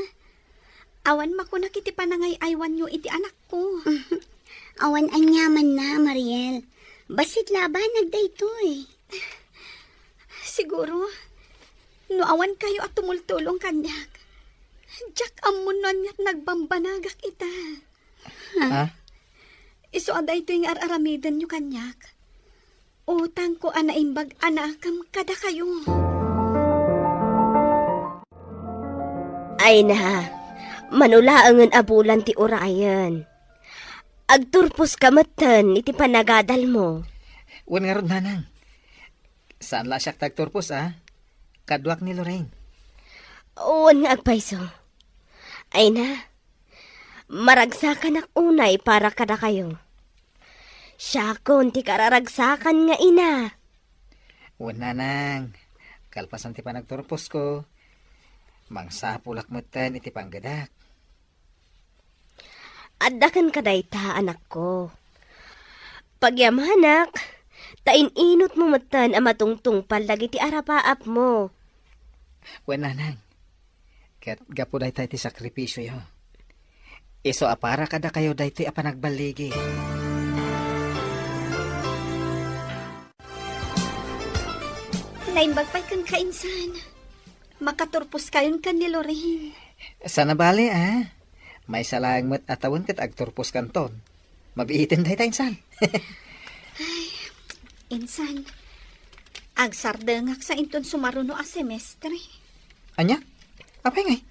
Awan makunak iti panangay-aywanyo iti anakko. Awan aniamanna, Mariel. Bassit labanag daytoy. Siguro, no awan kayo a tumultulong kaniak, diak ammo no aniat nagbambanagak ita. Ha? Isu a daytoy nga ar-aramidenyo kaniak. Utangko a naimbag a naakem kadakayo. Ay na, mano laengen a bulan ti urayen. Agturposka metten iti panagadalmo. Wen ngarud, nanang. Saan la siak ti agturpos, a? Kaduak ni Lorraine. Wen nga agpayso. Ay na, maragsakanak unay para kadakayo. Siakon ti kararagsakan nga ina. Wen, nanang, kalpasan ti panagturposko, mangsapulak metten iti panggedak. Adda kenka dayta, anakko. Pagyamanak, ta in-inutmo metten a matungtungpal dagiti arapaapmo. Wen, nanang, ket gapu dayta iti sakripisioyo, isu a para kadakayo daytoy a panagballigi. Naimbag pay kenka, insan. Makaturposkayon ken ni Lorraine. Saan a bale, a? Maysa laeng met a tawen ket agturposkanton. Mabiiten dayta, insan. Ay, insan, agsardengak sa inton sumaruno a semestre. Ania? Apay ngay?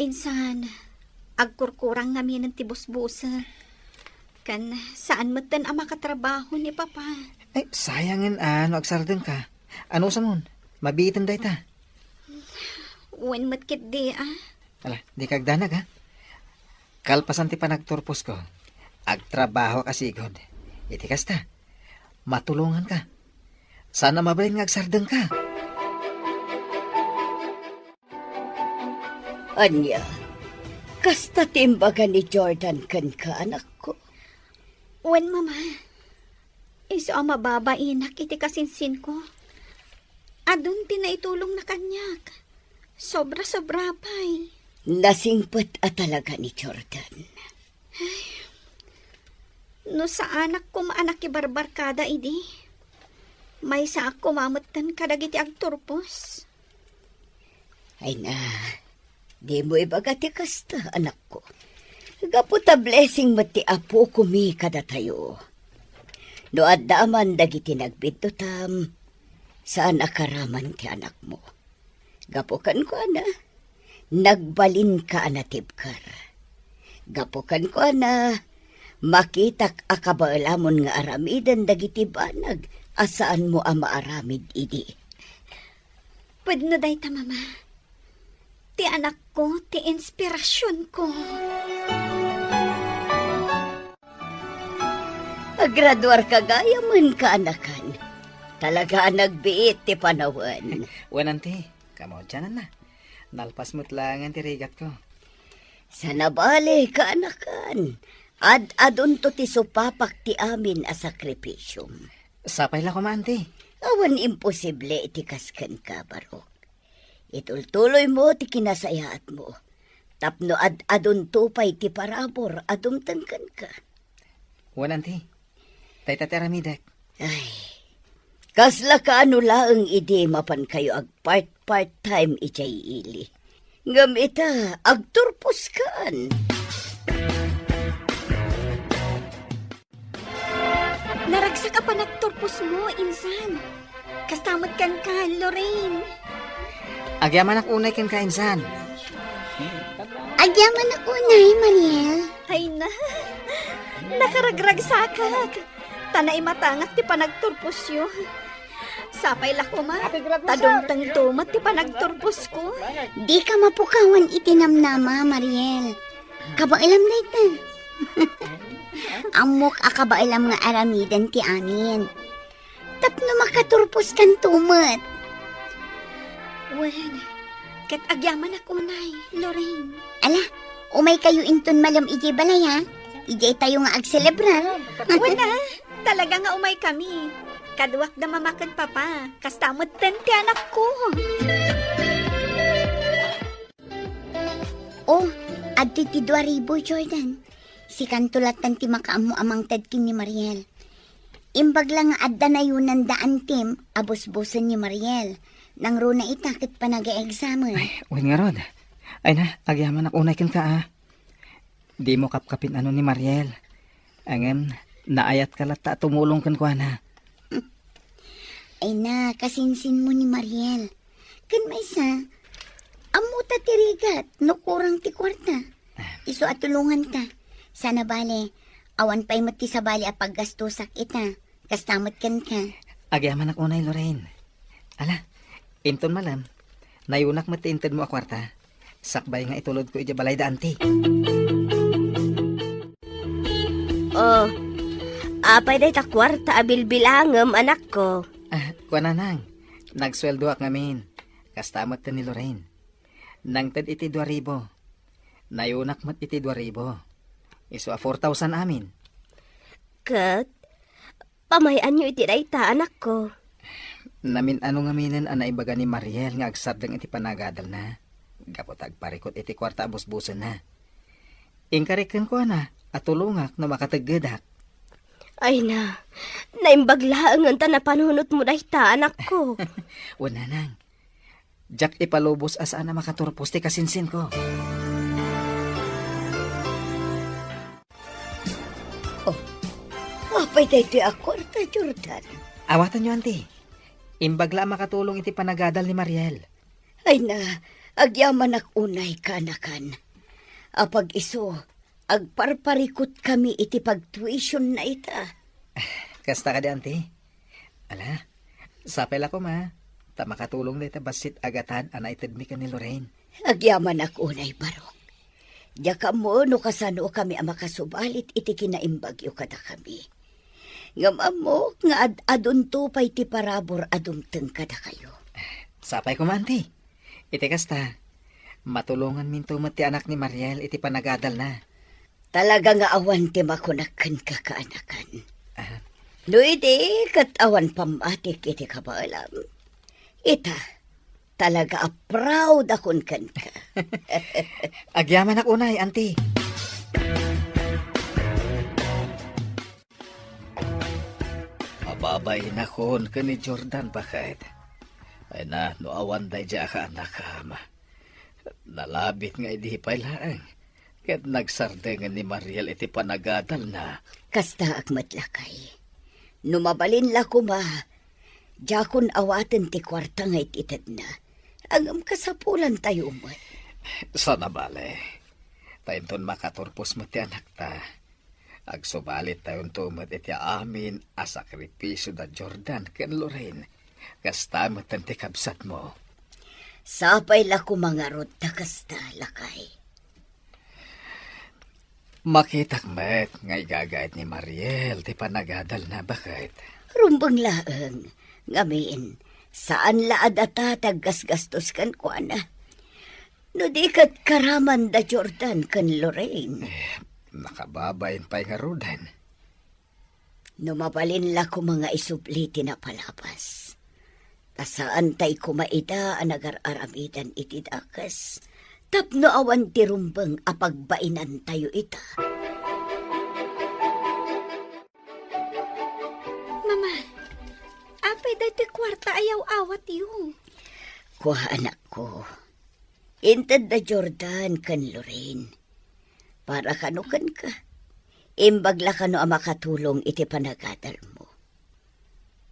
Insan, agkurkurang ngaminen ti busbusek. Ken saan metten a makatrabaho ni Papa. Ay, sayangen a no agsardengka. Anusamon, mabiiten dayta. Wen met ketdi, a? Ala, dika agdanag, a? Kalpasan ti panagturposko, agtrabahoak a sigud. Iti kasta, matulonganka. Saan a mabalin nga agsardengka. Ania, kasta ti imbaga ni Jordan kenka, anakko? Wen, Mama. Isu a mababainak iti kasinsinko. Adun ti naitulongna kaniak. Sobra-sobra pay. Nasingpet a talaga ni Jordan. Ay, no saanak koma a nakibarbarkada idi, maysaak koma metten kadagiti agturpos. Ay na, dimo ibaga ti kasta, anakko. Gapu ta blessing met ti Apokomi kadatayo. No adda man dagiti nagbiddutam, saan a karaman ti anakmo. Gapu kenkuana, nagbalinka a natibker. Gapu kenkuana, makitak a kabaelamon nga aramiden dagiti banag a saanmo a maaramid idi. Pudno dayta, Mama. Ti anakko, ti inspirasionko. Agraduarka gayamen, kaanakan. Talaga a nagbiit ti panawen. Wen, Auntie, kamaudiananna. Nalpas met laengen ti rigatko. Saan a bale, kaanakan. Ad-adunto ti supapak ti amin a sakripisiom. Sapay la koma, Auntie. Awan imposible iti kas kenka, Barok. Itultuloymo ti kinasayaatmo tapno ad-adunto pay ti parabur a dumteng kenka. Wen, Auntie. Dayta ti aramidek. Ay, kasla kaano laeng idi mapankayo agpart-part time idiay ili. Ngem ita, agturposkan. Naragsak a panagturposmo, insan. Kasta met kenka, Lorraine. Agyamanak unay kenka insan. Agyamanak unay, Mariel. Ay na, nakaragragsakak. Ta naimatangak ti panagturposyo. Sapay la koma, ta dumtengto met ti panagturposko. Dika mapukawan iti namnama, Mariel. Kabaelam dayta. Ammok a kabaelam nga aramiden ti amin. Tapno makaturposkanto met. Wen, ket agyamanak unay, Lorraine. Ala, umaykayo inton malem idiay balay, ha? Idiay tayo nga agselebrar. Wen, ah, talaga nga umaykami. Kaduak da mama ken papa, kasta metten ti anakko. Oh, adtoy ti dua ribu, Jordan. Sikanto lattan ti makaammo a mangted ken ni Mariel. Imbag la nga adda nayunanda antim a busbusen ni Mariel. Nangruna ita ket panag-examen. Ay, wen ngarud. Ay na, agyamanak unay kenka, a. Dimo kapkapin-ano ni Mariel. Ngem, naayatka latta a tumulong kenkuana. Ay na, kasinsinmo ni Mariel. Ken maysa, ammota ti rigat no kurang ti kuarta. Isu a tulonganta. Sana bale, awan pay met ti sabali a paggastosak ita. Kasta met kenka. Agyamanak unay, Lorraine. Ala, inton malem, nayunak met ti intedmo a kuarta. Sakbay nga itulodko idiay balay da anti. Oh, apay dayta kuarta a bilbilangem, anakko? Ah, kuana, nang, nagsueldoak ngamin. Kasta met ken ni Lorraine. Nangted iti dua ribu. Nayunak met iti dua ribu. Isu a four thousand amin. Ket, pamay-anyo iti dayta, anakko? Namin-ano ngaminen a naibaga ni Mariel nga agsardeng iti panagadalna, gapu ta agparikut iti kuarta a busbusenna. Inkarik kenkuana a tulongak no makateggedak. Ay na, naimbag laengen ta napanunotmo dayta, anakko. Wen, nanang, diak ipalubos a saan a makaturpos ti kasinsinko. Oh, apay daytoy a kuarta, Jordan? Awatenyo, anti. Imbag la a makatulong iti panagadal ni Mariel. Ay na, agyamanak unay, kaanakan. Apag isu, agparparikutkami iti pagtuisionna ita. Kasta kadi, anti? Ala, sapay la koma, ta makatulong dayta bassit a gatad a naitedmi ken ni Lorraine. Agyamanak unay, barok. Diak ammo no kasanokami a makasubalit iti kinaimbagyo kadakami. Ngem ammok nga ad-adunto pay ti parabur a dumteng kadakayo. Sapay koma, anti. Iti kasta, matulonganminto met ti anak ni Mariel iti panagadalna. Talaga nga awan ti makunak kenka, kaanakan. Ah. No idi ket awan pammatik iti kabaelam, ita, talaga a proud akon kenka. Agyamanak unay, anti. Mababainakon ken ni Jordan, baket. Ay na, no awan daydiay a kaanakam. Nalabit nga idi pay laeng ket nagsardengen ni Mariel iti panagadalna. Kastaak met, lakay. No mabalin la koma, diakon awaten ti kuarta nga it-itedna. Ngem kasapulantayo met. Sana bale. Ta inton makaturpos met ti anakta, agsubalittayonto met iti amin a sakripisio da Jordan ken Lorraine. Kasta met ti kabsatmo. Sapay la koma ngarud ta kasta, lakay. Makitak met nga igagayat ni Mariel ti panagadalna, baket. Rumbeng laeng, ngamin, saan la a data ti aggasgastos kenkuana. No di ket karaman da Jordan ken Lorraine. Eh, nakababain pay ngaruden. No mabalin la koma nga isubli ti napalabas, ta saantay koma ida a nagar-aramidan iti dakes tapno awan ti rumbeng a pagbainantayo ita. Mama, apay daytoy kuarta a yaw-awatyo? Kua, anakko. Inted da Jordan ken Lorraine. Para kano kenka. Imbag la kano a makatulong iti panagadalmo.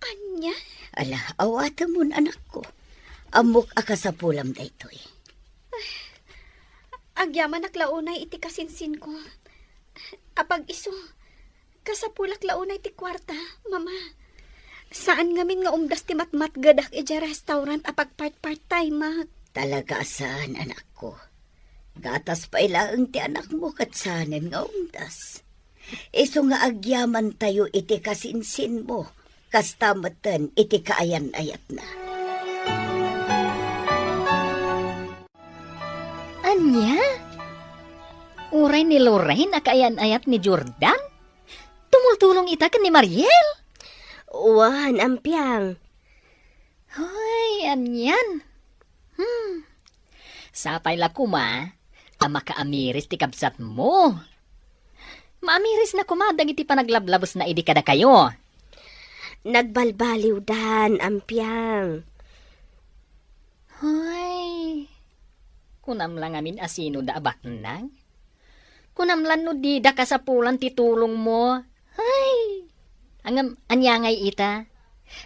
Ania? Ala, awatemon, anakko. Ammok a kasapulam daytoy. Agyamanak la unay iti kasinsinko. Apag isu, kasapulak la unay ti kuarta, Mama. Saan ngamin nga umdas ti matmatgedak idiay restaurant a pagpart-part-timeak. Talaga a saan, anakko. Gatas pay laeng ti anakmo ket saanen nga umdas. Isu nga agyamantayo iti kasinsinmo, kasta metten iti kaayan-ayatna. Ania? Uray ni Lorraine a kaayan-ayat ni Jordan? Tumultulong ita ken ni Mariel? Wen, ampiang. Hoy, anian? Hmm. Sapay la koma ta makaamiris ti kabsatmo. Maamirisna koma dagiti panaglablabosna idi kadakayo. Nagbalbaliwdan, ampiang. Hoy, kunam la ngamin a sinoda a baknang? Kunam lan no dida kasapulan ti tulongmo. Ay! Ngem ania ngay ita?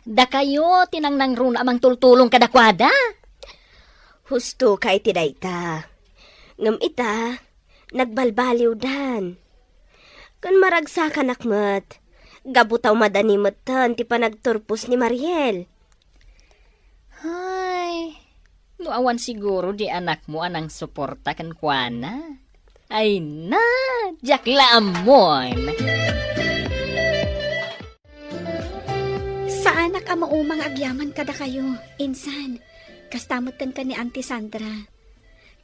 Dakayo ti nangnangruna a mangtultulong kadakuada. Husto ka iti dayta. Ngem ita, nagbalbaliwdan. Ken maragsakanak met, gapu ta umadani metten ti panagturpos ni Mariel. Ay, no awan siguro di anakmo a nangsuporta kenkuana. Ay na, diak la ammon. Saanak a maumang agyaman kadakayo, insan. Kasta metten ken ni Auntie Sandra.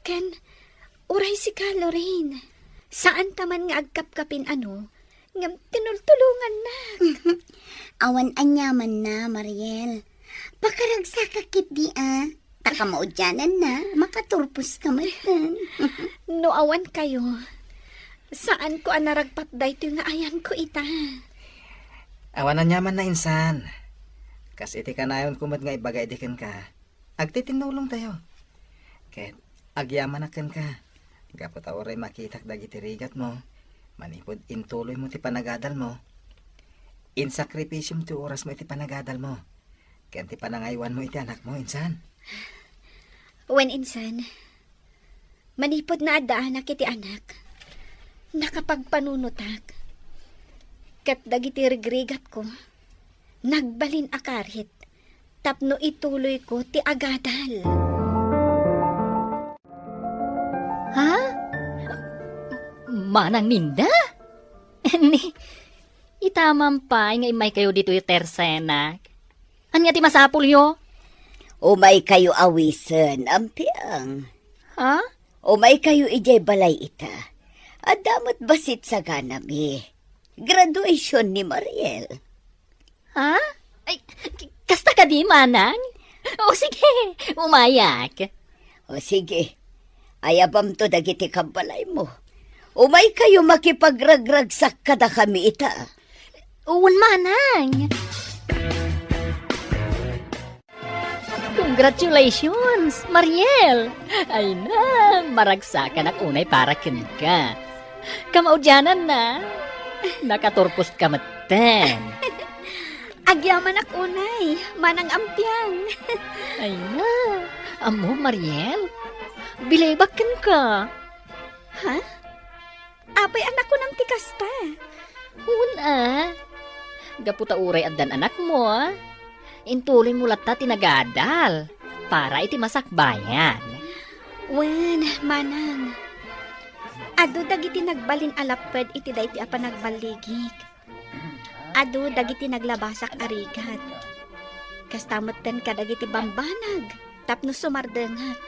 Ken, uray sika, Lorraine. Saan ta man nga agkapkapin, ano, ngem tinultulongannak. Awan aniamanna, Mariel. Pakaragsaka ketdi a. Ta kamaudiananna, makaturpos ka metten. No awan kayo, saanko a naragpat daytoy nga ayanko ita. Awan aniamanna, insan. Kas iti kanayonko met nga ibaga idi kenka, agtitinnulongtayo. Ket agyamanak kenka, gapu ta uray makitak dagiti rigatmo, manipud intuloymo ti panagadalmo. Insakripisiom ti orasmo iti panagadalmo, ken ti panangaywanmo iti anakmo, insan. Wen, insan, manipud naaddaanak iti anak, nakapagpanunotak. Ket dagiti rigrigatko, nagbalin a karit tapno ituloyko ti agadal. Ha? Manang Minda? Ni, ita man pay nga immaykayo ditoy tersenak. Ania ti masapulyo? Umaykayo awisen, ampiang. Ha? Umaykayo idiay balay ita. Adda met bassit saganami. Graduation ni Mariel. Ha? Ay, k-, kasta kadi, manang? O sige, umayak. O sige, ayabamto dagiti kabbalaymo. Umaykayo makipagragragsak kadakami ita. Wen, manang. Congratulations, Mariel! Ay na, maragsakanak unay para kenka. Kamaudiananna, nakaturposka metten. Agyamanak unay, manang ampiang. Ay na, ammo, Mariel, bilibak kenka. Ha? Apay a nakunam ti kasta? Wen a. Gapu ta uray addan anakmo, intuloymo latta ti nagadal para iti masakbayan. Wen, manang. Adu dagiti nagbalin a lapped iti daytoy a panagballigik. Adu dagiti naglabasak a rigat. Kasta metten kadagiti bambanag tapno sumardengak.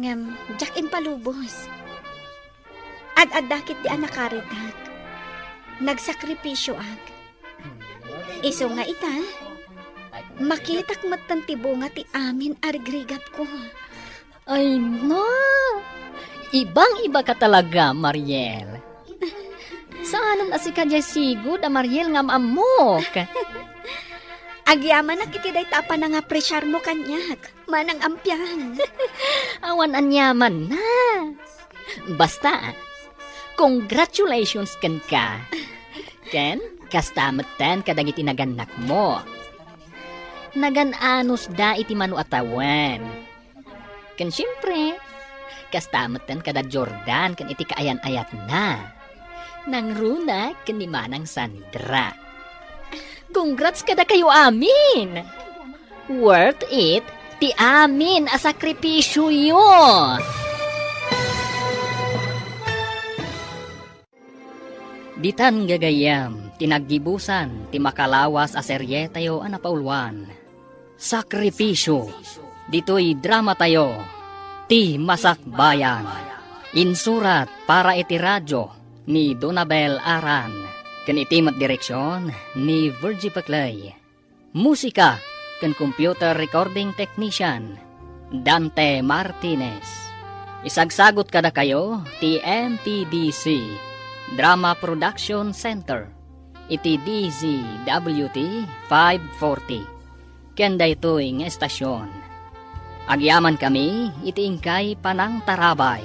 Ngem diak impalubos. Ad-adda ketdi a nakaritak. Nagsakripisioak. Isu nga ita, makitak metten ti bunga ti amin a rigrigatko. Ay na! Ibang-iba ka talaga, Mariel. Saanen a sika diay sigud a Mariel nga am-ammok. Agyamanak iti dayta a panangapresiarmo kaniak, manang ampiang. Awan aniamanna. Basta, congratulations kenka. Ken, kasta metten kadagiti nagannakmo. Nagan-anusda iti mano a tawen. Ken siempre, kasta metten kada Jordan ken iti kaayan-ayatna. Nangruna ken ni Manang Sandra. Congrats kadakayo amin! Worth it ti amin a sakripisioyo! Ditan gagayyem ti naggibusan ti makalawas a serietayo a napauluan, Sakripisio. Ditoy dramatayo, Ti Masakbayan. Insurat para iti radyo ni Donabel Aran, ken iti met direksyon ni Virgie Peclay. Musika ken computer recording technician, Dante Martinez. Isagsagut kadakayo ti M P D C Drama Production Center iti D Z W T five forty. Ken daytoy nga estasion, agyamankami iti inkay panangtarabay.